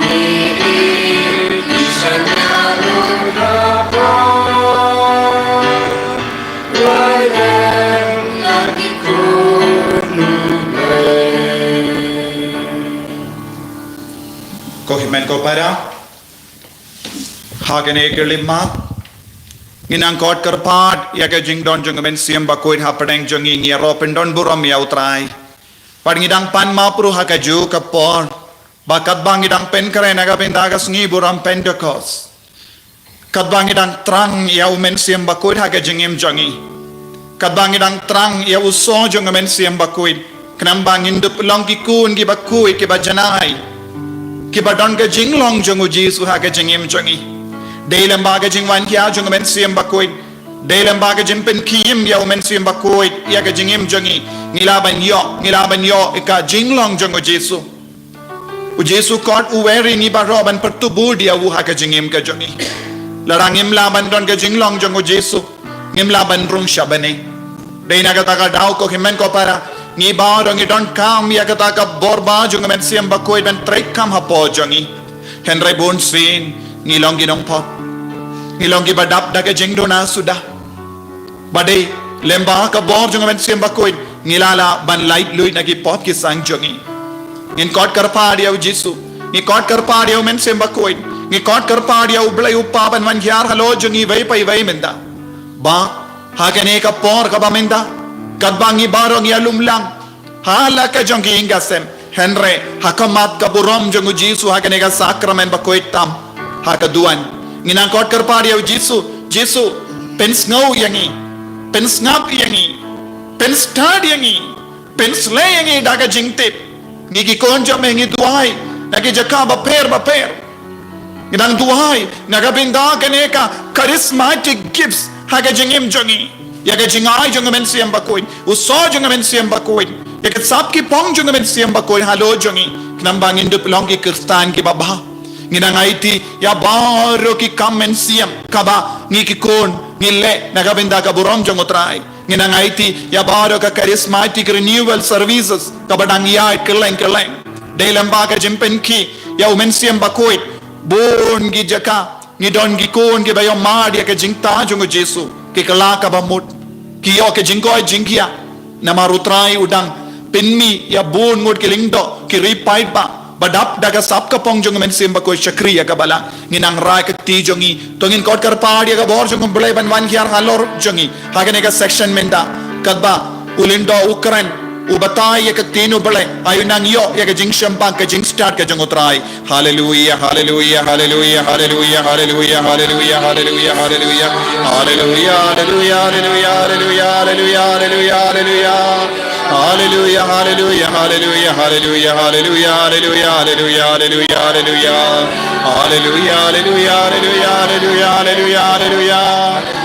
Ngi ïeit ngi shaniah ruh ha pha. Wai lem la ki khun U Blei. Ko hynmen ko para. Ha kane ka khyllipmat ngin angkot kyrpad ïa ka jingdon jong ka Mynsiem Bakhuid hapdeng jong ngi, ngi ïaroh pyndon burom ïa U Trai. Bad ngi dang pan map ruh ha kajuh ka por. Ba katba ngi dang pynkhreh na ka bynta ka sngi burom Pentekost. Katba ngi dang thrang ïa U Mynsiem Bakhuid ha ka jingim jong ngi. Katba ngi dang thrang ïa u soh jong U Mynsiem Bakhuid. Khnang ba ngin dup long ki khun kiba khuid kiba janai. Kiba don ka jinglong jong U Jisu ha ka jingim jong ngi. Dei lem bad ka jingwan khia jong U Mynsiem Bakhuid. Dei lem bad ka jingpynkhie ïa U Mynsiem Bakhuid ïa ka jingim jong ngi. Ngi lah ban ïoh, ngi lah ban ïoh ïa ka jinglong jong U Jisu. U Jisu kot u wer ïa ngi baroh ban pyrtubuh ïa u ha ka jingim ka jong ngi. Lada ngim lah ban don ka jinglong jong U Jisu, ngim lah ban rung sha bneng. Dei na kata ka daw ko hynmen ko para, ngi baroh ngi donkam ïa kata ka bor ba jong U Mynsiem Bakhuid ban treikam hapoh jong ngi. Hynrei bunsien ngi long ki nongpop. Ngi long kiba dap da ka jingduna suda. Ba dei lem bad ka bor jong u Mynsiem Bakhuid ngi la lah ban laitluid na ki pop ki sang jong ngi. Ngin khot kyrpad ïa u Jisu, ngi khot kyrpad ïa u Mynsiem Bakhuid, ngi khot kyrpad ïa u Blei u Kpa ban wan hiar halor jong ngi iwei pa iwei mynta. Ba ha kane ka por kaba mynta, katba ngi baroh ngi ïalum lang ha la ka jong ki ïing ka sem, hynrei ha khmat ka burom jong u Jisu ha kane ka sakramen bakhuid tam ha ka duwan, ngi nang khot kyrpad ïa u Jisu. Jisu, pynsngew ïa ngi, pynsngap ïa ngi, pynstad ïa ngi, pynsleh ïa ngi da ka jingtip. Ngi ki khun jong me ngi duwai na ki jaka bapher bapher. Ngi dang duwai na ka bynta kane ka charismatic gifts ha ka jingim jong ngi, ïa ka jingai jong u Mynsiem Bakhuid, u soh jong u Mynsiem Bakhuid, ïa ka sap ki pong jong u Mynsiem Bakhuid halor jong ngi, khnang ba ngin dup long ki Khristan kiba bha. Ngi nang aiti ïa baroh ki kam mynsiem kaba ngi ki khun ngi leh na ka bynta ka burom jong u Trai. Ngi nang aiti ïa baroh ka charismatic renewal services kaba dang ïaid kylleng kylleng. Dei lem bad ka jingpynkhih ïa u Mynsiem Bakhuid, bun ki jaka ngi don ki khun kiba ïohmad ïa ka jingthaw jong u Jisu, ki kylla kaba mut, ki ïoh ka jingkoit jingkhiah. Namar u Trai u dang pynmih ïa bun ngut ki lyngdoh, ki ri paidbah ba dap da ka sap ka pong jong u Mynsiem Bakhuid shakri ïa ka balang. Ngi nang rai ka kti jong ngi, to ngin khot kyrpad ïa ka bor jong u Blei ban wan hiar halor jong ngi ha kane ka section mynta. Katba u lyngdoh u kren, u batai ïa ka ktien u Blei, ai u nang ïoh ïa ka jingshemphang, ka jingstad ka jong u Trai. Haleluia, haleluia, haleluia, haleluia, haleluia, haleluia, haleluia, haleluia, haleluia, haleluia, haleluia, haleluia, haleluia, haleluia, haleluia. Haleluia, haleluia, haleluia, haleluia, haleluia, haleluia, haleluia, haleluia, haleluia. Haleluia, haleluia, haleluia, haleluia, haleluia, haleluia.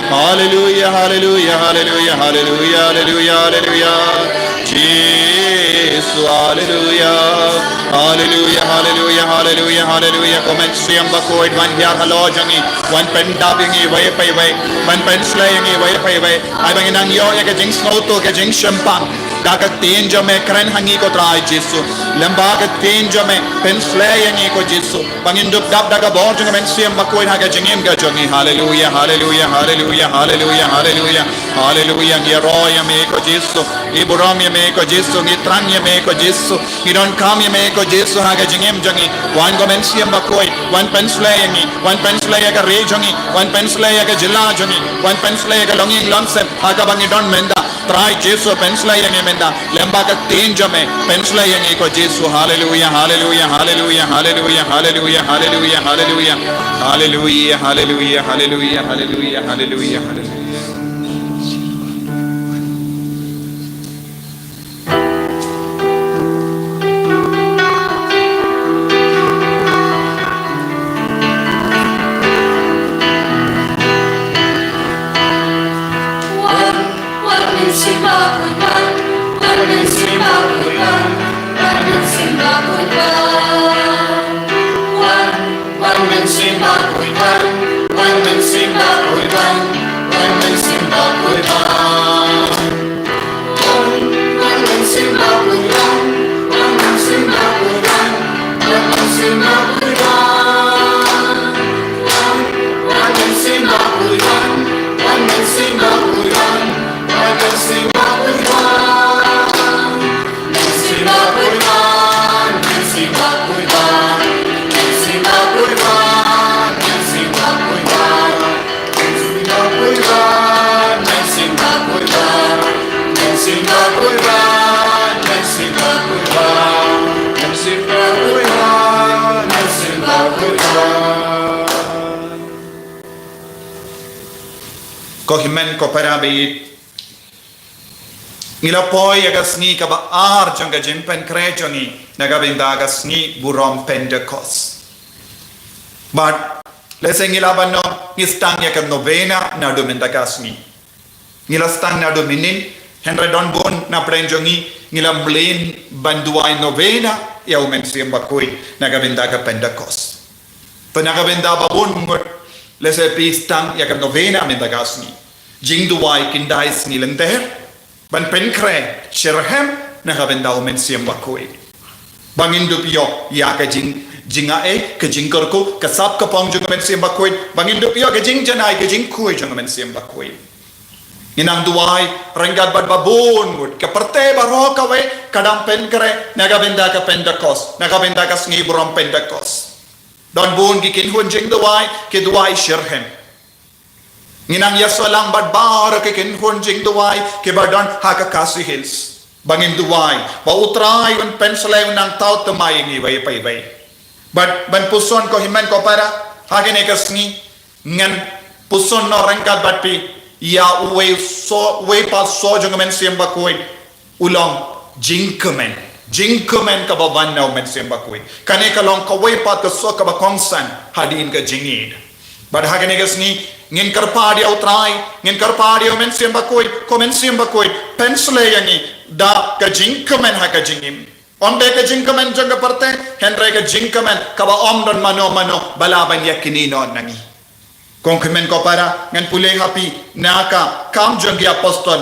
Haleluia, haleluia, haleluia, haleluia, haleluia, haleluia. Jisu, haleluia. Haleluia, haleluia, haleluia, haleluia. Ko Mynsiem Bakhuid, wan hiar halor jong ngi, wan pyndap ïa ngi iwei pa iwei, wan pynsleh ïa ngi iwei pa iwei. Ai ba ngin nang ïoh ïa ka jingsngewthuh, ka jingshemphang da ka ktien jong me. Kren ha ngi ko Trai Jisu. Lem bad ka ktien jong me, pynsleh ïa ngi ko Jisu, ba ngin dup dap da ka bor jong u Mynsiem Bakhuid ha ka jingim ka jong ngi. Haleluia, haleluia, haleluia, haleluia, haleluia. Haleluia, ngi ïaroh ïa me ko Jisu. Ngi burom ïa me ko Jisu, ngi thrang ïa me ko Jisu. Ngi donkam ïa me ko Jisu ha ka jingim jong ngi. Wan ko Mynsiem Bakhuid, wan pynsleh ïa ngi, wan pynsleh ïa ka ri jong ngi, wan pynsleh ïa ka jylla jong ngi, wan pynsleh ïa ka longïing longsem ha kaba ngi don mynta. Trai Jisu, pynsleh ïa ngi mynta lem bad ka ktien jong me, pynsleh ïa ngi ko Jisu. Haleluia, haleluia, haleluia, haleluia, haleluia, haleluia, haleluia. Haleluia, haleluia, haleluia, haleluia, haleluia, haleluia. Ko hynmen ko para baieit, ngi la poi ïa ka sngi kaba ar jong ka jingpynkhreh jong ngi na ka bynta ka sngi burom Pentekost. Bad lehse ngi lah ban ong ngi sdang ïa ka novena naduh mynta ka sngi. Ngi la sdang naduh mynnin, hynrei don bun na pdeng jong ngi ngi la mlien ban duwai novena ïa u Mynsiem Bakhuid na ka bynta ka Pentekost. To na ka bynta ba bun ngut, lehse phi sdang ïa ka novena mynta ka sngi. Jingduwai khyndai sngi lynter ban pynkhreh shitrhem na ka bynta u Mynsiem Bakhuid. Ba ngin dup ïoh ïa ka jing, jingaiei, ka jingkyrkhu, ka sap ka pong jong u Mynsiem Bakhuid. Ba ngin dup ïoh ka jingjanai, ka jingkhuid jong u Mynsiem Bakhuid. Ngi nang duwai ryngkat bad ba bun ngut. Ka pyrthei baroh kawei ka dang pynkhreh na ka bynta ka Pentekost, na ka bynta ka sngi burom Pentekost. Don bun ki kynhun jingduwai ki duwai shitrhem. Ngi nang ïasoh lang bad baroh ki kynhun jingduwai kiba don ha ka Khasi Hills. Ba ngin duwai ba U Trai un pynshlei, un nang thaw thymmai ïa ngi iwei pa iwei. Bad ban puson, ko hynmen ko para, ha kane ka sngi ngan puson noh ryngkat bad phi ïa uwei soh, uwei pat soh jong u Mynsiem Bakhuid. U long jingkmen, jingkmen kaba wan na u Mynsiem Bakhuid. Kane ka long kawei pat ka soh kaba kongsan hadien ka jingïeid. Bad ha kane ka sngi ngin kyrpad ïa U Trai, ngin kyrpad ïa u Mynsiem Bakhuid, ko Mynsiem Bakhuid, pynshlei ïa ngi da ka jingkmen ha ka jingim. Ym dei ka jingkmen jong ka pyrthei, hynrei ka jingkmen kaba ym don mano mano ba lah ban ïa kine noh na ngi. Ko hynmen ko para, ngan pule ha phi na ka Kam jong ki Apostol,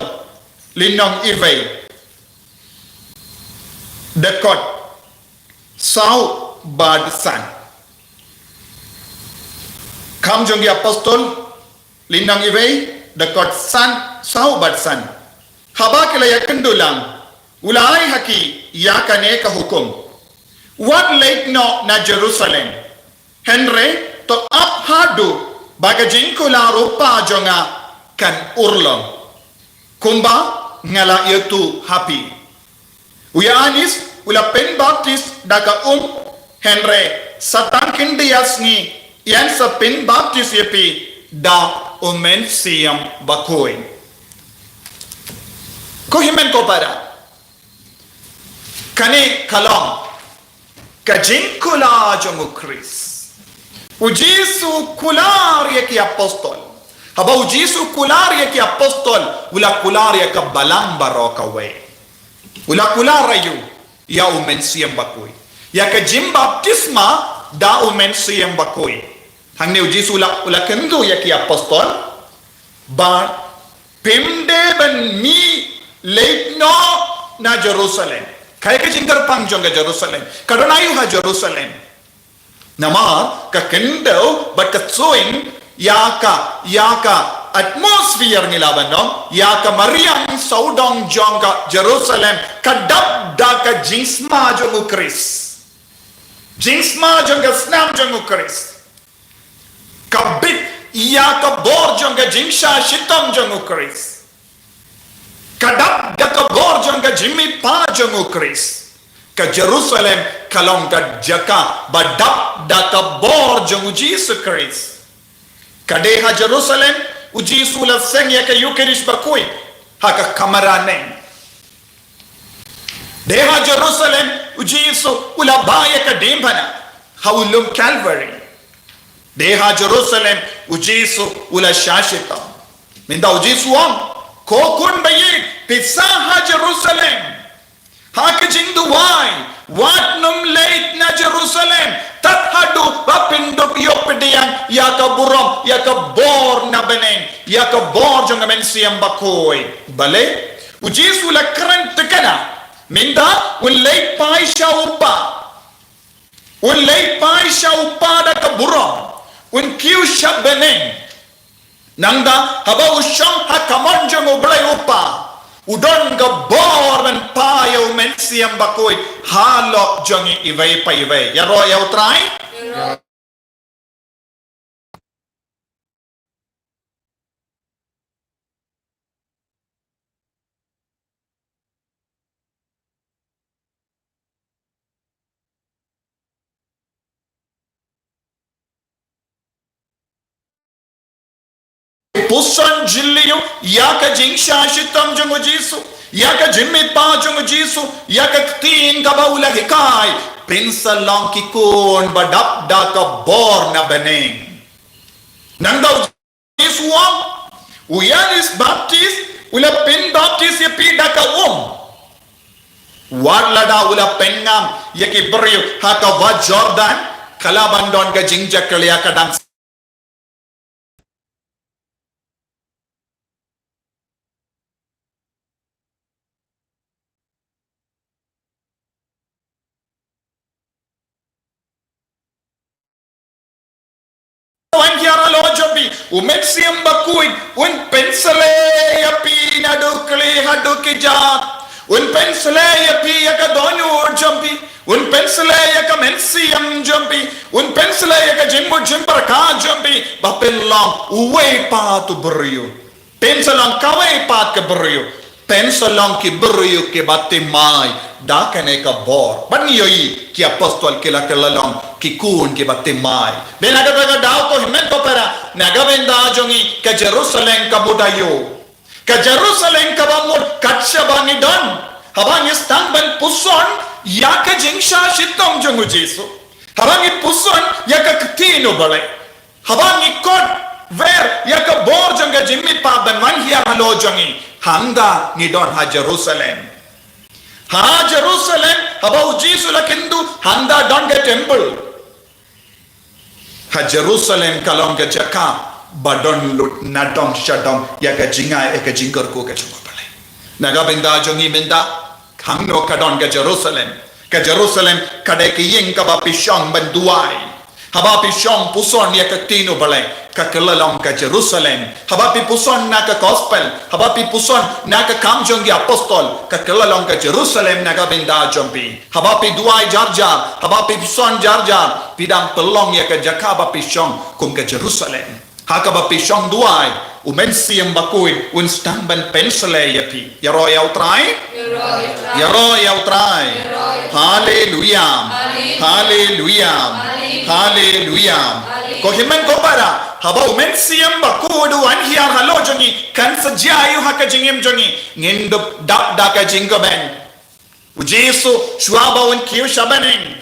lynnong iwei, dkhot saw bad san. Kam jong ki Apostol, lynnong iwei, dkhot san, saw bad san. Haba ki la ïakynduh lang, u la ai ha ki ïa kane ka hukum: Wat leit noh na Jerusalem. Hynrei to ap haduh ba ka jingkular u Kpa jong nga kan urlong, kumba nga la ïathuh ha phi. U Ïoannis u la pynbaptis da ka um, hynrei sa tang khyndiat sngi yn sa pynbaptis ïa phi da u Mynsiem Bakhuid. Ko hynmen ko para, kane ka long ka jingkular jong u Khrist. U Jisu u kular ïa ki Apostol. Haba u Jisu u kular ïa ki Apostol, u la kular ïa ka balang baroh kawei. U la kular aïu? Ïa u Mynsiem Bakhuid. Ïa ka jingbaptisma da u Mynsiem Bakhuid. Hangne u Jisu u la, u la kynduh ïa ki Apostol ba phim dei ban mih leit noh na Jerusalem. Kaei ka jingkyrpang jong ka Jerusalem? Ka don aïu ha Jerusalem? Namar ka khyndew bad ka suiñ ïa ka, ïa ka atmosphere, ngi lah ban ong, ïa ka mariang sawdong jong ka Jerusalem ka dap da ka jingsma jong u Khrist. Jingsma jong ka snam jong u Khrist. Ka bit ïa ka bor jong ka jingshah shitom jong u Khrist. Ka dap da ka bor jong ka jingmihpat jong u Khrist. Ka Jerusalem ka long ka jaka ba dap da ka bor jong u Jisu Khrist. Ka dei ha Jerusalem u Jisu u la seng ïa ka Ïukharist Bakhuid ha ka kamra neng. Dei ha Jerusalem u Jisu u la bah ïa ka diengphna ha u lum Calvary. Dei ha Jerusalem u Jisu u la shah shitom. Mynta u Jisu u ong, ko khun ba ïeit, phi sah ha Jerusalem ha ka jingduwai. Wat nym leit na Jerusalem tad haduh ba phin dup ïoh pdiang ïa ka burom, ïa ka bor na bneng, ïa ka bor jong ka Mynsiem Bakhuid. Balei? U Jisu u la kren thikna, mynta un leit phai sha u Kpa. Un leit phai sha u Kpa da ka burom. Un kiew sha bneng. Nangta haba u shong ha kamon jong U Blei u Kpa, u don ka bor ban phai ïa u Mynsiem Bakhuid halor jong ngi iwei pa iwei. Ïaroh ïa U Trai. Puson jylliew ïa ka jingshah shitom jong u Jisu, ïa ka jingmihpat jong u Jisu, ïa ka ktien kaba u la hikai. Phin sa long ki khun ba dap da ka bor na bneng. Nangta u Jisu u ong, u Ïoannis Baptis u la pynbaptis ïa phi da ka um. Wat lada u la pynngam ïa ki briew ha ka wah Jordan, ka lah ban don ka jingjakhlia ka dang wan hiar halor jong phi, U Mynsiem Bakhuid un pynsleh ïa phi naduh khlieh haduh kjat. Un pynsleh ïa phi ïa ka dohnud jong phi. Un pynsleh ïa ka mynsiem jong phi. Un pynsleh ïa ka jingmut jingpyrkhat jong phi. Ba phin long uwei pat u briew. Phin sa long kawei pat ka briew. Phin sa long ki briew kiba thymmai da kane ka bor. Bad ngi ïohi ki apostol ki la kylla long ki khun kiba thymmai. Bad na kata ka daw ko hynmen ko para, na ka bynta jong ngi ka Jerusalem ka mut aïu? Ka Jerusalem kaba mut kat shaba ngi don. Haba ngi sdang ban puson ïa ka jingshah shitom jong u Jisu. Haba ngi puson ïa ka ktien u Blei. Haba ngi kot ver ïa ka bor jong ka jingmihpat ban wan hiar halor jong ngi, hangta ngi don ha Jerusalem. Ha Jerusalem, haba u Jisu la kynduh, hangta don ka temple. Ha Jerusalem ka long ka jaka ba don lut na dong sha dong ïa ka jingai ïa ka jingkyrkhu ka jong u Blei. Na ka bynta jong ngi mynta, hangno ka don ka Jerusalem? Ka Jerusalem ka dei ka ïing kaba phi shong ban duwai. Haba phi shong puson ïa ka ktien u Blei, ka kylla long ka Jerusalem. Haba phi puson na ka gospel, haba phi puson na ka kam jong ki apostol, ka kylla long ka Jerusalem na ka bynta jong phi. Haba phi duwai jar jar, haba phi puson jar jar, phi dang pynlong ïa ka jaka ba phi shong kum ka Jerusalem. Ha kaba phi shong duwai, u Mynsiem Bakhuid un sdang ban pynsleh ïa phi. Ïaroh ïa u Trai. Ïaroh ïa u Trai. Haleluya. Haleluya. Haleluya. Ko hynmen ko para, haba u Mynsiem Bakhuid u wan hiar halor jong ngi, kan sa jia aïu ha ka jingim jong ngi? Ngin dup dap da ka jingkmen. U Jisu shuwa ba un kiew sha bneng,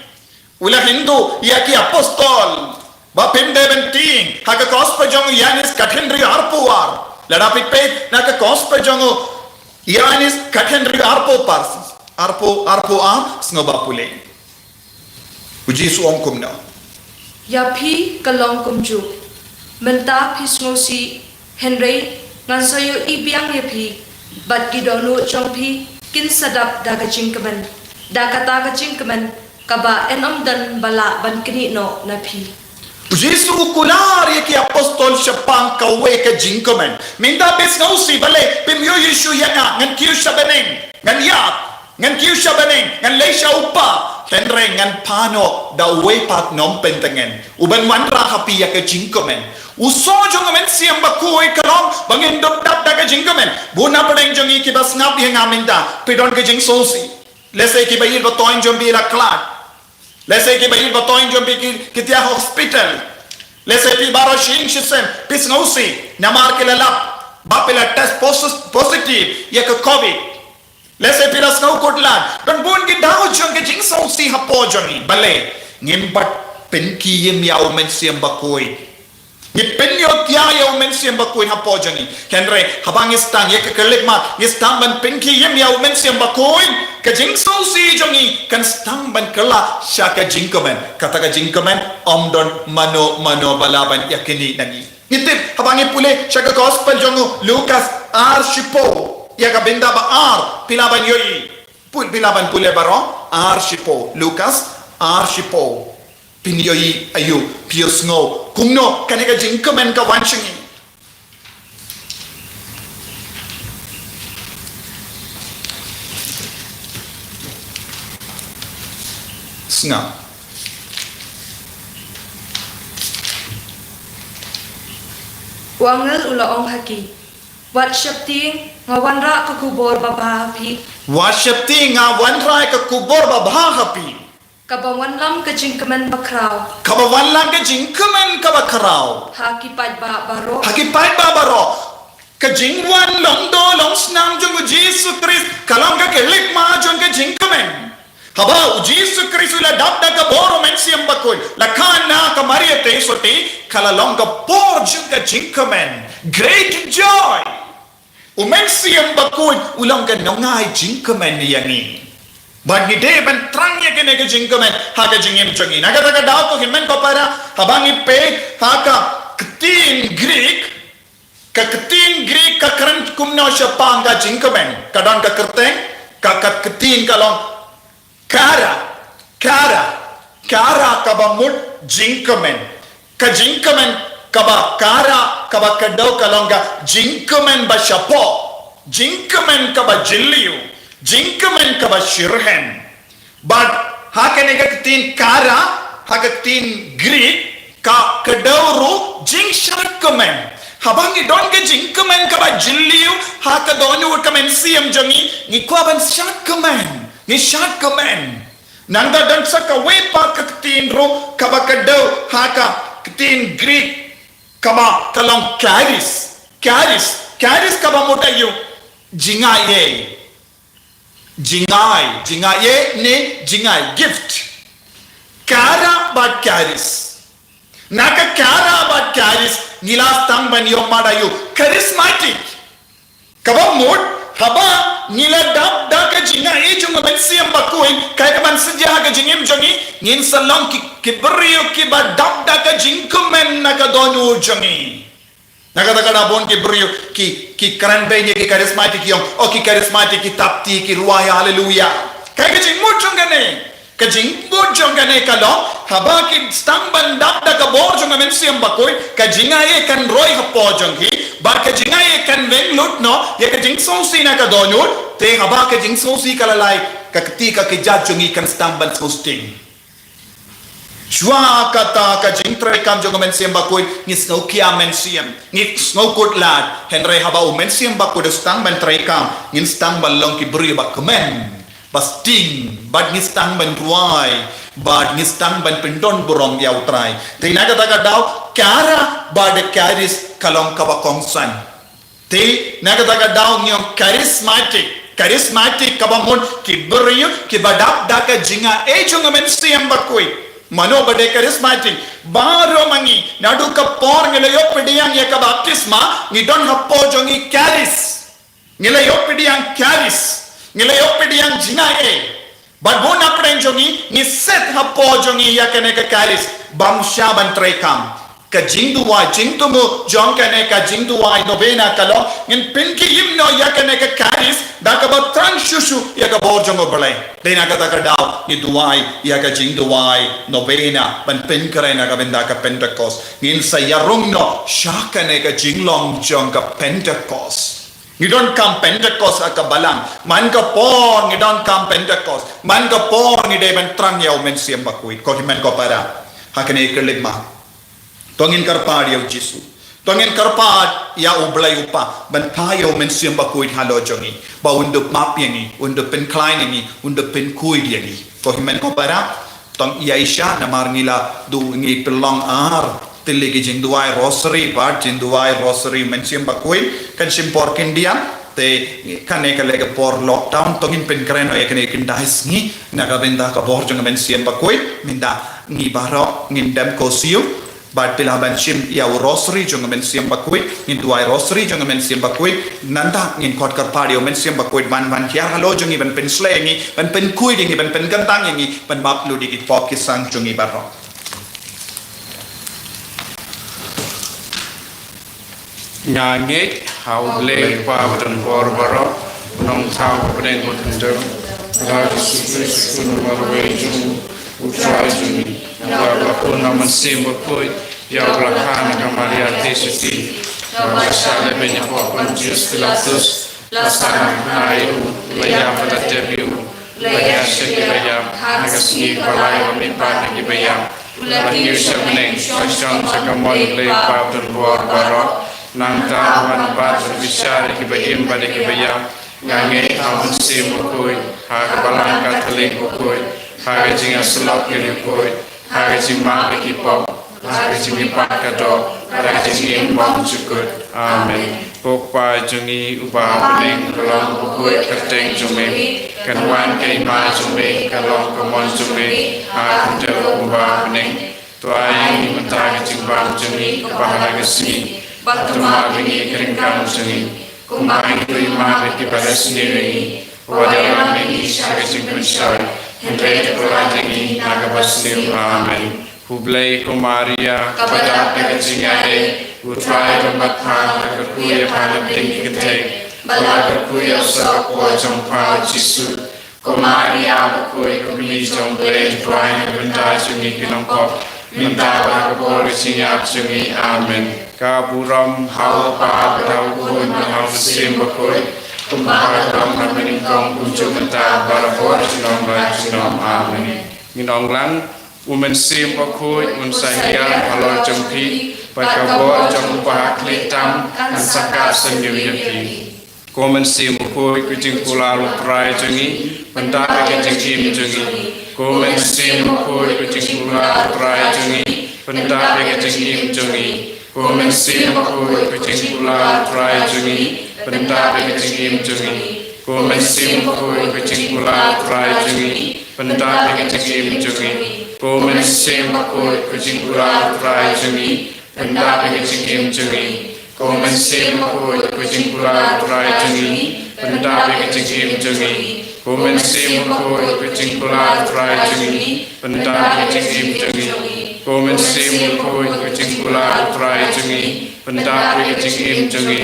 u la kynduh ïa ki apostol ba phim dei ban tieng. Ha ka gospel jong u Ïoannis ka khynriew arphew ar. Lada phi peit na ka gospel jong u Ïoannis ka khynriew arphew ar, arphew, arphew ar, sngewbha pule. U Jisu ong kumno? Ïa phi ka long kumjuh. Mynta phi sngewsih, hynrei ngan sa ïohi biang ïa phi, bad ki dohnud jong phi kin sa dap da ka jingkmen, da kata ka jingkmen kaba yn ym don ba lah ban knieh noh na phi. U Jisu u kular ïa ki apostol shaphang kawei ka jingkmen. Mynta phi sngewsih, balei phim ïohi shuh ïa nga? Ngan kiew sha bneng, ngan ïap, ngan kiew sha bneng, ngan leit sha u Kpa, hynrei ngan phah noh da uwei pat nongpyntngen uban wanrah ha phi ïa ka jingkmen. U soh jong u Mynsiem Bakhuid ka long ba ngin dup dap da ka jingkmen. Bun na pdeng jong ngi kiba sngap ïa nga mynta, phi don ka jingsngewsih. Lehse kiba ïeit ba thoiñ jong phi la khlad. Lehse kiba ïeit ba thoiñ jong phi ki, ki thiah hospital. Lehse phi baroh shi ïing shi sem phi sngewsih namar ki la lap ba phi la test posi-, positive ïa ka covid. Lehse phi la sngewkhuslai. Don bun ki daw jong ka jingsngewsih hapoh jong ngi. Balei? Ngim pat pynkhie im ïa u Mynsiem Bakhuid. Ngi pynïoh thiah ïa u Mynsiem Bakhuid hapoh jong ngi. Hynrei haba ngi sdang ïa ka khyllipmat, ngi sdang ban pynkhie im ïa u Mynsiem Bakhuid, ka jingsngewsih jong ngi kan sdang ban kylla sha ka jingkmen. Kata ka jingkmen ym don mano mano ba lah ban ïa knieh na ngi. Ngi tip haba ngi pule sha ka gospel jong u Lukas ar shiphew, ïa ka bynta ba ar, phi lah ban ïohi. Pul, phi lah ban pule baroh, ar shiphew, Lukas ar shiphew. Phin ïohi aïu, phi ïohsngew kumno kane ka jingkmen ka wan sha ngi? Sngap. U angel u la ong ha ki, wat sheptieng, nga wanrah ka khubor babha ha phi. Wat sheptieng, nga wanrah ka khubor babha ha phi. Kaba wanlam ka jingkmen bakhraw. Kaba wanlam ka jingkmen kaba khraw. Ha ki paidbah baroh. Ha ki paidbah baroh. Ka jingwan long doh long snam jong u Jisu Khrist ka long ka khyllipmat jong ka jingkmen. Haba u Jisu Khrist u la dap da ka bor u Mynsiem Bakhuid, la kha na ka Maria Theisotti, ka la long ka bor jong ka jingkmen. Great joy. U Mynsiem Bakhuid u long ka nongai jingkmen ïa ngi. Bad ngi dei ban thrang ïa kane ka jingkmen ha ka jingim jong ngi. Na kata ka daw ko hynmen ko para, haba ngi peit ha ka ktien Greek, ka ktien Greek ka kren kumno shaphang ka jingkmen? Ka don ka kyrteng, ka, ka ktien ka long chara, chara, chara kaba mut jingkmen. Ka jingkmen kaba chara kaba kdew ka long ka jingkmen ba shapoh, jingkmen kaba jylliew, jingkmen kaba shitrhem. Bad ha kane ka ktien kara, ha ka ktien Greek, ka kdew ruh jingshad kmen. Haba ngi don ka jingkmen kaba jylliew ha ka dohnud ka mynsiem jong ngi, ngi kwah ban shad kmen, ngi shad kmen. Nangta don sa kawei pat ka ktien ruh kaba kdew ha ka ktien Greek kaba ka long charis. Charis, charis kaba mut aïu? Jingai. Jingai, jingai ne jingai, gift. Kara bad charis. Na ka kara bad charis ngi la sdang ban ïoh mad aïu? Charismatic. Kaba mut haba ngi la dap da ka jingai jong ka mynsiem bakhuid, kaei kaban sa jia ha ka jingim jong ngi? Ngin sa long ki, ki briew kiba dap da ka jingkmen na ka dohnud jong ngi. Na kata ka daw bun ki briew ki, ki kren beiñ ïa ki charismatic, ki ong, oh, ki charismatic ki tap kti, ki rwai haleluya. Kaei ka jingmut jong kane? Ka jingmut jong kane ka long, haba ki sdang ban dap da ka bor jong ka mynsiem bakhuid, ka jingai kan roi hapoh jong ki, bad ka jingai kan weng lut noh ïa ka jingsngewsih na ka dohnud. Te haba ka jingsngewsih ka la lait, ka kti ka kjat jong ngi kan sdang ban sngewsting. Shuwa kata ka jingtreikam jong ka mynsiem bakhuid, ngi sngew khia mynsiem, ngi sngew kut lad. Hynrei haba u mynsiem bakhuid u sdang ban treikam, ngin sdang ban long ki briew ba kmen, ba sting, bad ngi sdang ban rwai, bad ngi sdang ban pyndon burom ïa U Trai. Te na kata ka daw, kara bad charis ka long kaba kongsan. Te na kata ka daw ngi ong charismatic. Charismatic kaba mut ki briew kiba dap da ka jingai jong ka mynsiem bakhuid. Mano ba dei charismatic? Baroh ma ngi, naduh ka por ngi la ïoh pdiang ïa ka baptisma, ngi don hapoh jong ngi charis. Ngi la ïoh pdiang charis. Ngi la ïoh pdiang jingai. Bad bun na pdeng jong ngi, ngi set hapoh jong ngi ïa kane ka charis bym shah ban treikam. Ka jingduwai, jingthmu jong kane ka jingduwai novena ka long, ngin pynkhie im noh ïa kane ka charis da kaba thrang shuh shuh ïa ka bor jong U Blei. Dei na kata ka daw ngi duwai ïa ka jingduwai novena ban pynkhreh na ka bynta ka Pentecost. Ngin sa ïarung noh sha kane ka jinglong jong ka Pentecost. Ngi donkam Pentecost ha ka balang. Man ka por ngi donkam Pentecost, man ka por ngi dei ban thrang ïa u Mynsiem Bakhuid. Ko hynmen ko para, ha kane ka leit ma, to ngin kyrpad ïa u Jisu, to ngin kyrpad ïa u Blei u Kpa ban phah ïa u Mynsiem Bakhuid halor jong ngi, ba un da map ïa ngi, un da pynkhlaiñ ïa ngi, un da pynkhuid ïa ngi. Ko hynmen ko para, to ngin ïa sha, namar ngi la duh, ngi pynlong ar tylli ki jingduwai Rosary bad jingduwai Rosary Mynsiem Bakhuid kan shim por khyndiat. Te kane ka leh ka por lockdown, to ngin pynkhreh noh ïa kane ka khyndai sngi na ka bynta ka bor jong ka Mynsiem Bakhuid. Mynta ngi baroh ngin dem ko siew bad phi lah ban shim ïa u Rosary jong ka Mynsiem Bakhuid. Ngin duwai Rosary jong ka Mynsiem Bakhuid, nangta ngin khot kyrpad ïa u Mynsiem Bakhuid ban, ban hiar halor jong ngi, ban pynshlei ïa ngi, ban pynkhuid ïa ngi, ban pynkyntang ïa ngi, ban map lut ïa ki pop ki sang jong ngi baroh. Nga ngeit ha U Blei Kpa badonbor baroh, U Nongthaw ba bneng bad khyndew, bad ha U Jisu Khrist U Khun uba marwei jong U Trai jong ngi, uba la pun na U Mynsiem Bakhuid, ïa uba la kha na ka Maria Theisotti, uba la shah leh beiñ hapoh Pontius Pilatus, la sah na ka kynhun ïa u, la ïap bad la tep ïa u, la ïaid sha ki ba ïap, ha ka sngi ba lai la mihpat na ki ba ïap, la kiew sha bneng, la shong sha kamon U Blei Kpa badonbor baroh. Nangta u wan ban bishar ïa ki ba im bad ïa ki ba ïap. Nga ngeit ha U Mynsiem Bakhuid, ha ka Balang Katholik bakhuid, ha ka jingïasyllok bakhuid, ha ka jingmap ïa ki pop, ha ka jingmihpat ka doh, ha ka jingim bymjukut. Amen. Ko Kpa jong ngi uba ha bneng, ka long bakhuid ka kyrteng jong me, kan wan ka hima jong me, kan long ka mon jong me ha ka khyndew kumba ha bneng. To ai ïa ngi mynta ka jingbam jong ngi kaba ha la ka sngi, bad to map ïa ngi ïa ki ryngkang jong ngi, kumba ngi ruh ngi map ïa ki ba la sniew ïa ngi. Wat ïalam ïa ngi sha ka jingpynshoi, hynrei to pyllait ïa ngi na kaba sniew. Amen. U Blei, ko Maria, kaba dap da ka jingaiei, U Trai u don bad pha, la kyrkhu ïa pha na pdeng ki kynthei, bad la kyrkhu ïa u soh ka por jong pha U Jisu. Ko Maria bakhuid, ko kmie jong U Blei, to duwai na ka bynta jong ngi ki nongpop, mynta bad ha ka por ka jingïap jong ngi. Amen. Ka burom ha u Kpa bad ha u Khun bad ha u Mynsiem Bakhuid, kumba ka long ha kaba nyngkong, kumjuh mynta, barabor, junom la junom. Amen. Ngin ong lang. U Mynsiem Bakhuid un sa hiar halor jong phi, bad ka bor jong u bahakhlieh tam kan sa kah sniew ïa phi. Ko Mynsiem Bakhuid, ko jingkular u Trai jong ngi, pyndap ïa ka jingim jong ngi. Ko Mynsiem Bakhuid, ko jingkular u Trai jong ngi, pyndap ïa ka jingim jong ngi. Ko Mynsiem Bakhuid, ko jingkular u Trai jong ngi, pyndap ïa ka jingim jong ngi. Ko Mynsiem Bakhuid, ko jingkular u Trai jong ngi, pyndap ïa ka jingim jong ngi. Ko Mynsiem Bakhuid, ko jingkular u Trai jong ngi, pyndap ïa ka jingim jong ngi. Ko Mynsiem Bakhuid, ko jingkular u Trai jong ngi, pyndap ïa ka jingim jong ngi. Ko Mynsiem Bakhuid, ko jingkular u Trai jong ngi, pyndap ïa ka jingim jong ngi. Ko Mynsiem Bakhuid, ko jingkular u Trai jong ngi, pyndap ïa ka jingim jong ngi.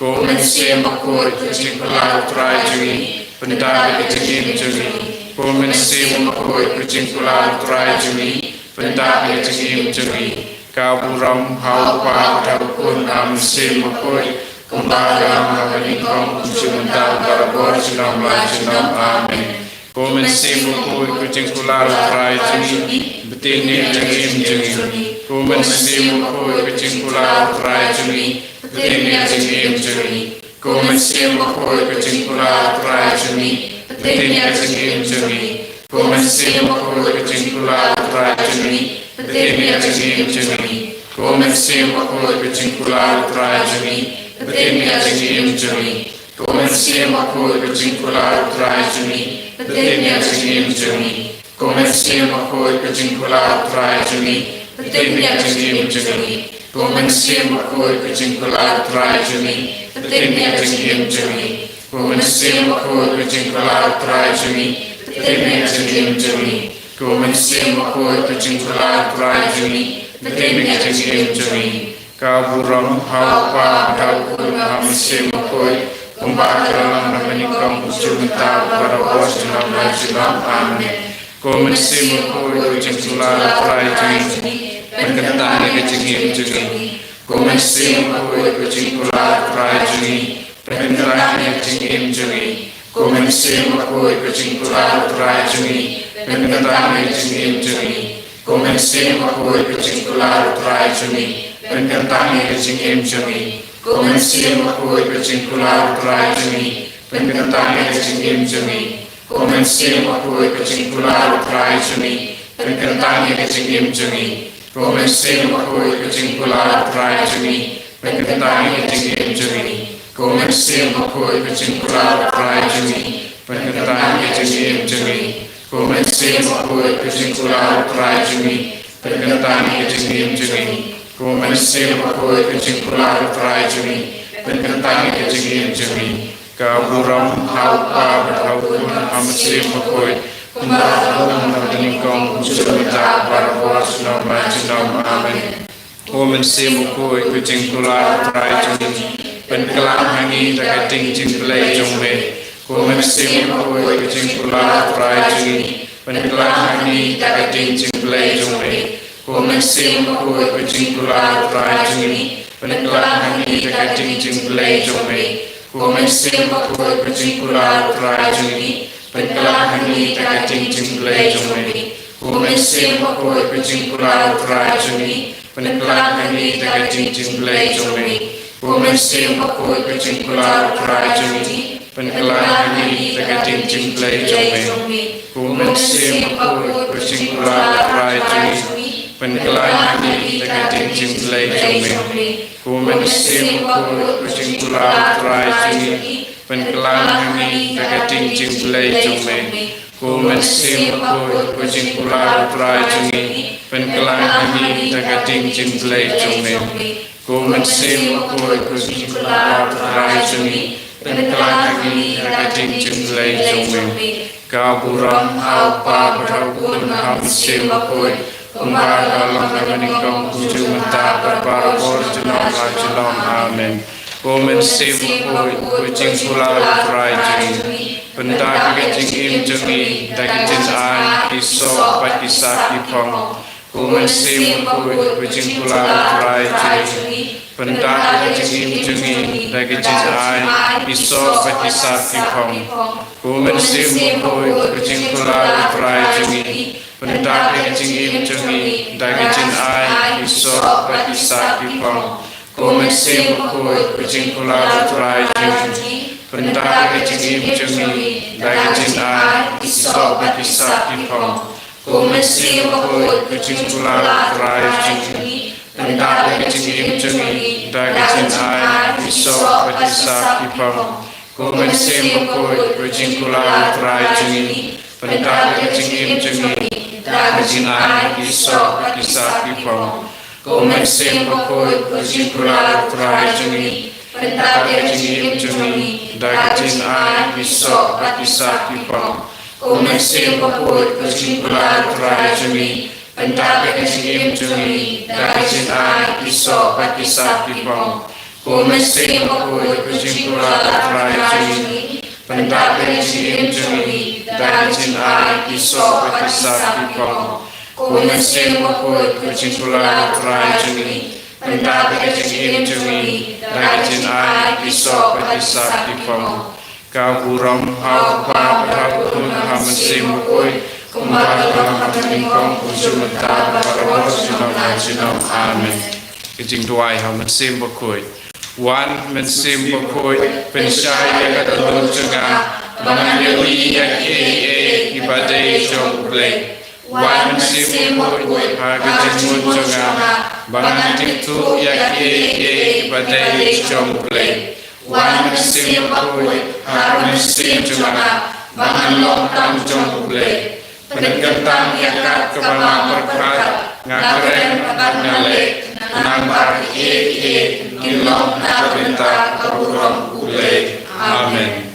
Ko Mynsiem Bakhuid, ko jingkular u Trai jong ngi, pyndap ïa ka jingim jong ngi. Ko Mynsiem Bakhuid, ko jingkular u Trai jong ngi, pyndap ïa ka jingim jong ngi. Ka burom ha u Kpa bad ha u Khun bad ha u Mynsiem Bakhuid, kumba ka long ha kaba nyngkong, kumjuh mynta, barabor, junom la junom. Amen. Ko Mynsiem Bakhuid, ko jingkular u Trai jong ngi, pyntip ïa ka jingim jong ngi. Ko Mynsiem Bakhuid, ko jingkular u Trai jong ngi, pyntip ïa ka jingim jong ngi. Ko Mynsiem Bakhuid, ko jingkular u Trai jong ngi, pyntip ïa ka jingim jong ngi. Ko Mynsiem Bakhuid, ko jingkular u Trai jong ngi, pyntip ïa ka jingim jong ngi. Ko Mynsiem Bakhuid, ko jingkular u Trai jong ngi, pyntip ïa ka jingim jong ngi. Ko Mynsiem Bakhuid, ko jingkular u Trai jong ngi, pyntip ïa ka jingim jong ngi. Ko Mynsiem Bakhuid, ko jingkular u Trai jong ngi, pyntip ïa ka jingim jong ngi. Ko Mynsiem Bakhuid, ko jingkular u Trai jong ngi, pyntip ïa ka jingim jong ngi. Ko Mynsiem Bakhuid, ko jingkular u Trai jong ngi, pyntip ïa ka jingim jong ngi. Ko Mynsiem Bakhuid, ko jingkular u Trai jong ngi, pyntip ïa ka jingim jong ngi. Ka burom ha u Kpa bad ha u Khun bad ha u Mynsiem Bakhuid, kumba ka long ha kaba nyngkong, kumjuh mynta, barabor, junom la junom. Amen. Ko Mynsiem Bakhuid, ko jingkular u Trai jong ngi, pynkyntang ïa ka jingim jong ngi. Ko Mynsiem Bakhuid, ko jingkular u Trai jong ngi, pynkyntang ïa ka jingim jong ngi. Ko Mynsiem Bakhuid, ko jingkular u Trai jong ngi, pynkyntang ïa ka jingim jong ngi. Ko Mynsiem Bakhuid, ko jingkular u Trai jong ngi, pynkyntang ïa ka jingim jong ngi. Ko Mynsiem Bakhuid, ko jingkular u Trai jong ngi, pynkyntang ïa ka jingim jong ngi. Ko Mynsiem Bakhuid, ko jingkular u Trai jong ngi, pynkyntang ïa ka jingim jong ngi. Ko Mynsiem Bakhuid, ko jingkular u Trai jong ngi, pynkyntang ïa ka jingim jong ngi. Ko Mynsiem Bakhuid, ko jingkular u Trai jong ngi, pynkyntang ïa ka jingim jong ngi. Ko Mynsiem Bakhuid, ko jingkular u Trai jong ngi, pynkyntang ïa ka jingim jong ngi. Ko Mynsiem Bakhuid, ko jingkular u Trai jong ngi, pynkyntang ïa ka jingim jong ngi. Ka burom ha u Kpa bad ha u Khun bad ha u Mynsiem Bakhuid, kumba ka long ha kaba nyngkong, kumjuh mynta, barabor, junom la junom. Amen. Ko Mynsiem Bakhuid, ko jingkular u Trai jong ngi, pynkylla ha ngi da ka ding jingpynleit jong me. Ko Mynsiem Bakhuid, ko jingkular u Trai jong ngi, pynkylla ha ngi da ka ding jingpynleit jong me. Ko Mynsiem Bakhuid, ko jingkular u Trai jong ngi, pynkylla ha ngi da ka ding jingpynleit jong me. Ko Mynsiem Bakhuid, ko jingkular u Trai jong ngi, pynkylla ha ngi da ka ding jingpynleit jong me. Ko Mynsiem Bakhuid, ko jingkular u Trai jong ngi, pynkylla ha ngi da ka ding jingpynleit jong me. Ko Mynsiem Bakhuid, ko jingkular u Trai jong ngi, pynkylla ha ngi da ka ding jingpynleit jong me. Ko Mynsiem Bakhuid, ko jingkular u Trai jong ngi, pynkylla ha ngi da ka ding jingpynleit jong me. Ko Mynsiem Bakhuid, ko jingkular u Trai jong ngi, pynkylla ha ngi da ka ding jingpynleit jong me. Ko Mynsiem Bakhuid, ko jingkular u Trai jong ngi, pynkylla ha ngi da ka ding jingpynleit jong me. Ko Mynsiem Bakhuid, ko jingkular u Trai jong ngi, pynkylla ha ngi da ka ding jingpynleit jong me. Ka burom ha u Kpa bad ha u Khun bad ha u Mynsiem Bakhuid, kumba ka long ha kaba nyngkong, kumjuh mynta, bad barabor, junom la junom. Amen. Ko Mynsiem Bakhuid, ko jingkular u Trai jong ngi, pyndap ïa ka jingim jong ngi da ki jingaiñ, ki soh bad ki sah ki phong. Ko Mynsiem Bakhuid, ko jingkular U Trai jong ngi, pyndap ïa ka jingim jong ngi da ka jingai, i soh bad i sap i phong. Ko Mynsiem Bakhuid, ko jingkular U Trai jong ngi, pyndap ïa ka jingim jong ngi da ka jingai, i soh bad i sap i phong. Ko Mynsiem Bakhuid, ko jingkular U Trai jong ngi, pyndap ïa ka jingim jong ngi da ka jingai, i soh bad i sap i phong. Ko Mynsiem Bakhuid, ko jingkular U Trai jong ngi, pyndap ïa ka jingim jong ngi da ka jingai, i soh bad i sap i phong. Ko Mynsiem Bakhuid, ko jingkular U Trai jong ngi, pyndap ïa ka jingim jong ngi da ka jingai, i soh bad i sap i phong. Ko Mynsiem Bakhuid, ko jingkular U Trai jong ngi, pyndap ïa ka jingim jong ngi da ka jingai, i soh bad i sap i phong. Ko Mynsiem Bakhuid, ko jingkular U Trai jong ngi, pyndap ïa ka jingim jong ngi da ka jingai, i soh bad i sap i phong. Ko Mynsiem Bakhuid, ko jingkular U Trai jong ngi, pyndap ïa ka jingim jong ngi da ka jingai, i soh bad i sap i phong. Ko Mynsiem Bakhuid, ko jingkular U Trai jong ngi, pyndap ïa ka jingim jong ngi da ka jingai, i soh bad i sap i phong. Ka burom ha U Kpa bad ha U Khun bad ha U Mynsiem Bakhuid, kumba ka long ha kaba nyngkong, kumjuh mynta, barabor, junom la junom. Amen. Ka jingduwai ha U Mynsiem Bakhuid. Wan Mynsiem Bakhuid, pynshai ïa ka dohnud jong nga, ba ngan ïohi ïa kiei kiei kiba dei jong U Blei. Wan Mynsiem Bakhuid, ha ka jingmut jong nga, ba ngan tip thuh ïa kiei kiei kiba dei jong U Blei. Wan Mynsiem Bakhuid, ha ka mynsiem jong nga, ba ngan long tang jong U Blei. Pynkyntang ïa kat kaba nga pyrkhat, nga kren bad nga leh, khnang ba kiei kiei kin long na ka bynta ka burom U Blei. Amen.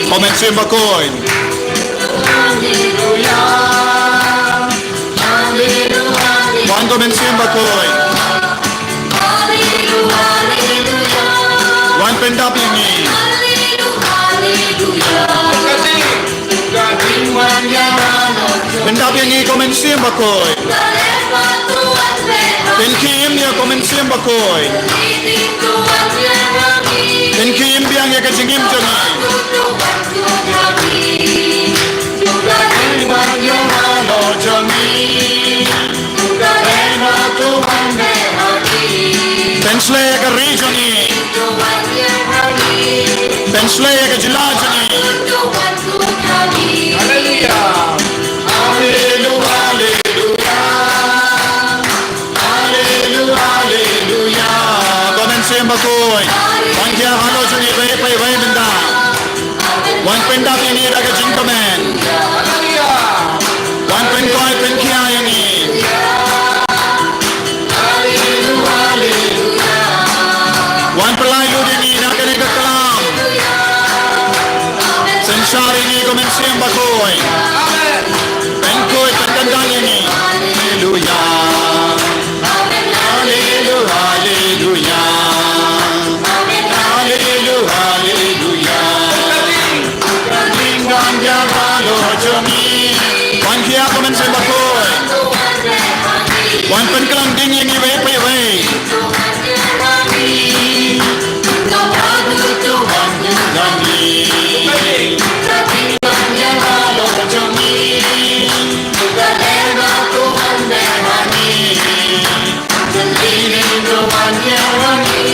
Ko Mynsiem Bakhuid. Wan ko Mynsiem Bakhuid. Wan pyndap ïa ngi. Pyndap ïa ngi ko Mynsiem Bakhuid. Pynkhie im ïa ko Mynsiem Bakhuid. Pynkhie im biang ïa ka jingim jong ngi. Pynsleh ïa ka ri jong ngi. Pynsleh ïa ka jylla jong ngi. Haleluya. Haleluya, haleluya. Haleluya, haleluya. Ko Mynsiem Bakhuid. Wan khia halor jong ngi iwei pa iwei mynta. Wan pyndap ïa ngi da ka jingkmen. Wan pynkhuid pynkhia ïa ngi. Haleluya, haleluya. ko Mynsiem Bakhuid. Pynkhuid, pynkyndang ïa ngi. Haleluya. Haleluya, haleluya. Haleluya, haleluya. Wan khia ko Mynsiem Bakhuid. Wan pynkhlaiñ ding ïa ngi iwei pa iwei.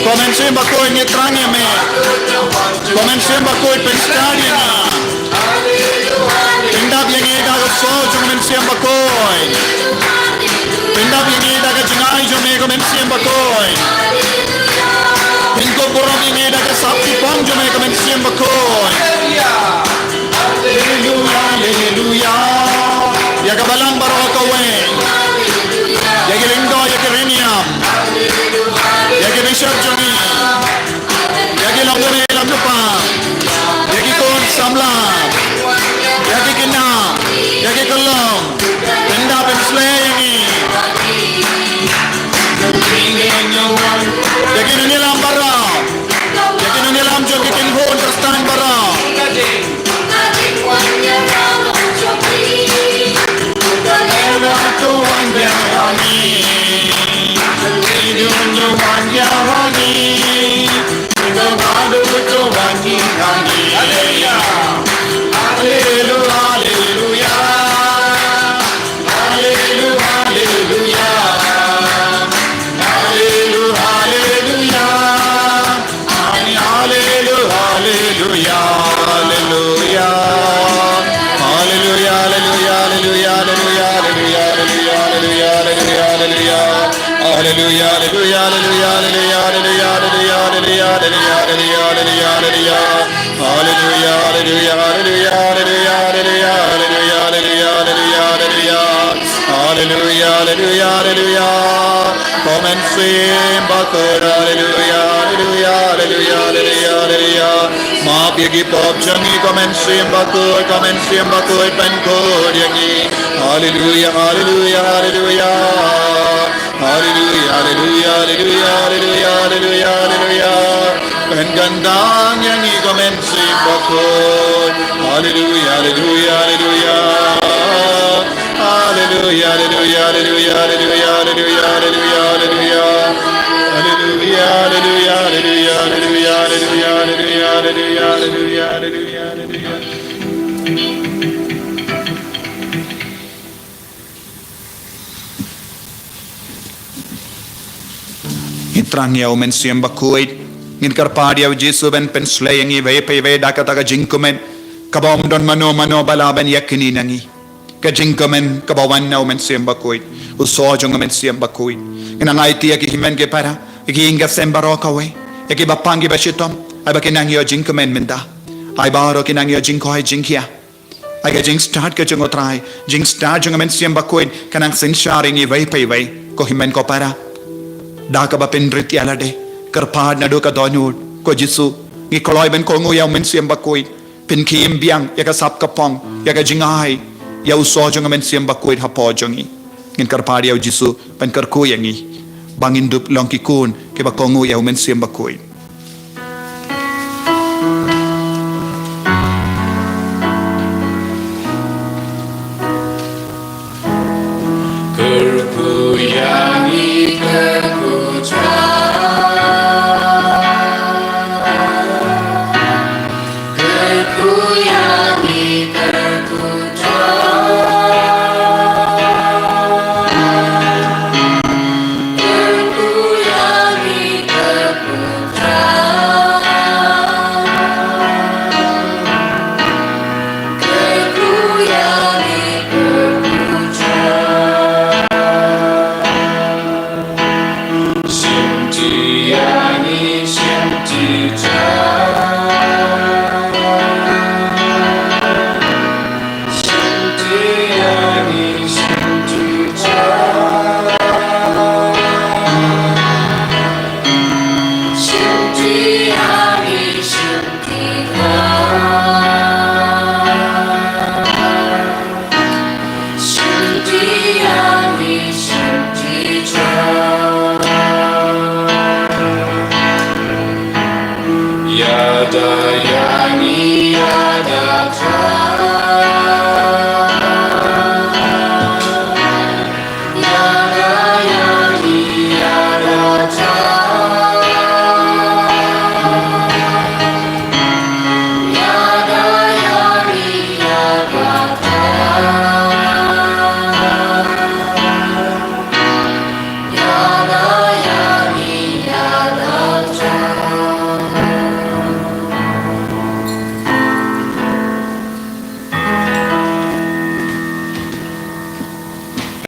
Ko Mynsiem Bakhuid, ngi thrang ïa me. Ko Mynsiem Bakhuid, pynstad ïa nga. Pyndap ïa ngi da ka sor jong Mynsiem Bakhuid. Pyndap ïa ngi da ka jingai jong me ko Mynsiem Bakhuid. Pynkup burom ïa ngi da ka sap kyrpang jong me ko Mynsiem Bakhuid. Haleluya, haleluya. Ïa ka balang baroh kawei. Ïa ki lyngdoh, ïa ki riewniam. Ïa ki bishop jong ngi. Ïa ki longkmie longkpa, ïa ki khun samla, ïa ki khynnah, ïa ki khyllung, pyndap pynsleh ïa ngi. Ïa ki nongïalam baroh, ïa ki nongïalam jong ki kynhun Khristan baroh. Haleluya, haleluya. Haleluya, haleluya. Haleluya, haleluya. Haleluya, haleluya, haleluya. Haleluya, haleluya, haleluya. Haleluya, haleluya, haleluya, haleluya, haleluya. Haleluya, haleluya, haleluya, haleluya, haleluya. Haleluya, haleluya, haleluya, haleluya. Haleluya, haleluya, haleluya, haleluya, haleluya, haleluya, haleluya, haleluya. Haleluya, haleluya, haleluya. Ko Mynsiem Bakhuid, haleluya, haleluya, haleluya, haleluya, haleluya. Map ïa ki pop jong ngi, ko Mynsiem Bakhuid, ko Mynsiem Bakhuid, pynkhuid ïa ngi. Haleluya, haleluya, haleluya. Haleluya, haleluya, haleluya, haleluya, haleluya, haleluya. Pynkyndang ïa ngi ko Mynsiem Bakhuid. Haleluya, haleluya, haleluya. Haleluya, haleluya, haleluya, haleluya, haleluya, haleluya, haleluya. Haleluya, haleluya, haleluya, haleluya, haleluya, haleluya, haleluya, haleluya, haleluya, haleluya. Ngi thrang ïa u Mynsiem Bakhuid. Ngin kyrpad ïa u Jisu ban pynsleh ïa ngi iwei pa iwei da kata ka jingkmen kaba ym don mano mano ba lah ban ïakynduh na ngi. Ka jingkmen kaba wan na u Mynsiem Bakhuid, u sor jong u Mynsiem Bakhuid. Ngin nang aiti ïa ki hynmen ki para, ïa ki ïing ki sem baroh kawei, ïa kiba pang kiba shitom, ai ba kin nang ïoh jingkmen mynta. Ai baroh kin nang ïoh jingkhoi jingkhiah. Ai ka jingstad ka jong u Trai, jingstad jong u Mynsiem Bakhuid, kan nang synshar ïa ngi iwei pa iwei, ko hynmen ko para. Da kaba pynrit ïa lade, kyrpad naduh ka dohnud, ko Jisu, ngi kloi ban kohnguh ïa u Mynsiem Bakhuid, pynkhie biang ïa ka sap ka phong, ïa ka jingai, ïa u sor jong u Mynsiem Bakhuid hapoh jong ngi. Ngin kyrpad ïa u Jisu ban kyrkhu ïa ngi, ba ngin dup long ki khun kiba kohnguh ïa u Mynsiem Bakhuid. Kyrkhu ïa ngi, kyrkhu Trai. Kyrkhu ïa ngi, kyrkhu Trai. Kyrkhu ïa ngi, kyrkhu Trai. Kyrkhu ïa ngi, kyrkhu Trai. Shim ti ïa ngi, shim ti Trai. Shim ti ïa ngi, shim ti Trai. Shim ti ïa ngi, shim ti Trai.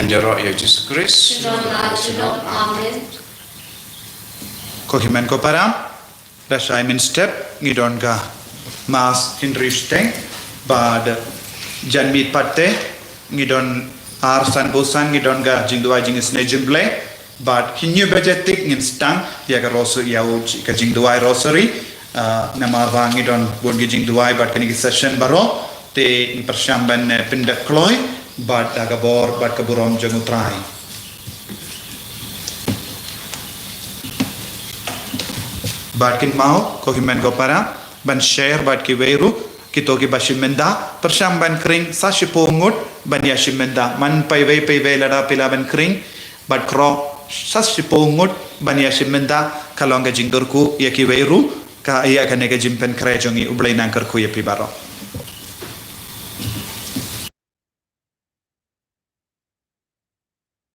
Ngan ïaroh ïa Jisu Khrist. Amen. Ko hynmen ko para, da shai mynstep ngi don ka Mass hynriew shiteng, bad janmiet pat te ngi don ar san bun san ngi don ka jingduwai jingisynei jingblei, bad hynñiew baje tik ngin sdang ïa ka Rosary, ïa u ji-, ka jingduwai Rosary. Ah, namar ba ngi don bun ki jingduwai bad kine ki session baroh, te ngi pyrshang ban, eh, pyndep kloi bad da ka bor bad ka burom jong U Trai. Bad kynmaw ko hynmen ko para ban share bad kiwei ruh, kito kiba shim bynta, pyrshang ban khring sa shiphew ngut ban ïa shim bynta. Man paiwei paiwei lada phi lah ban khring bad khroh sa shiphew ngut ban ïa shim bynta, ka long ka jingkyrkhu ïa kiwei ruh, ka ïa kane ka jingpynkhreh jong ngi. U Blei un nang kyrkhu ïa phi baroh.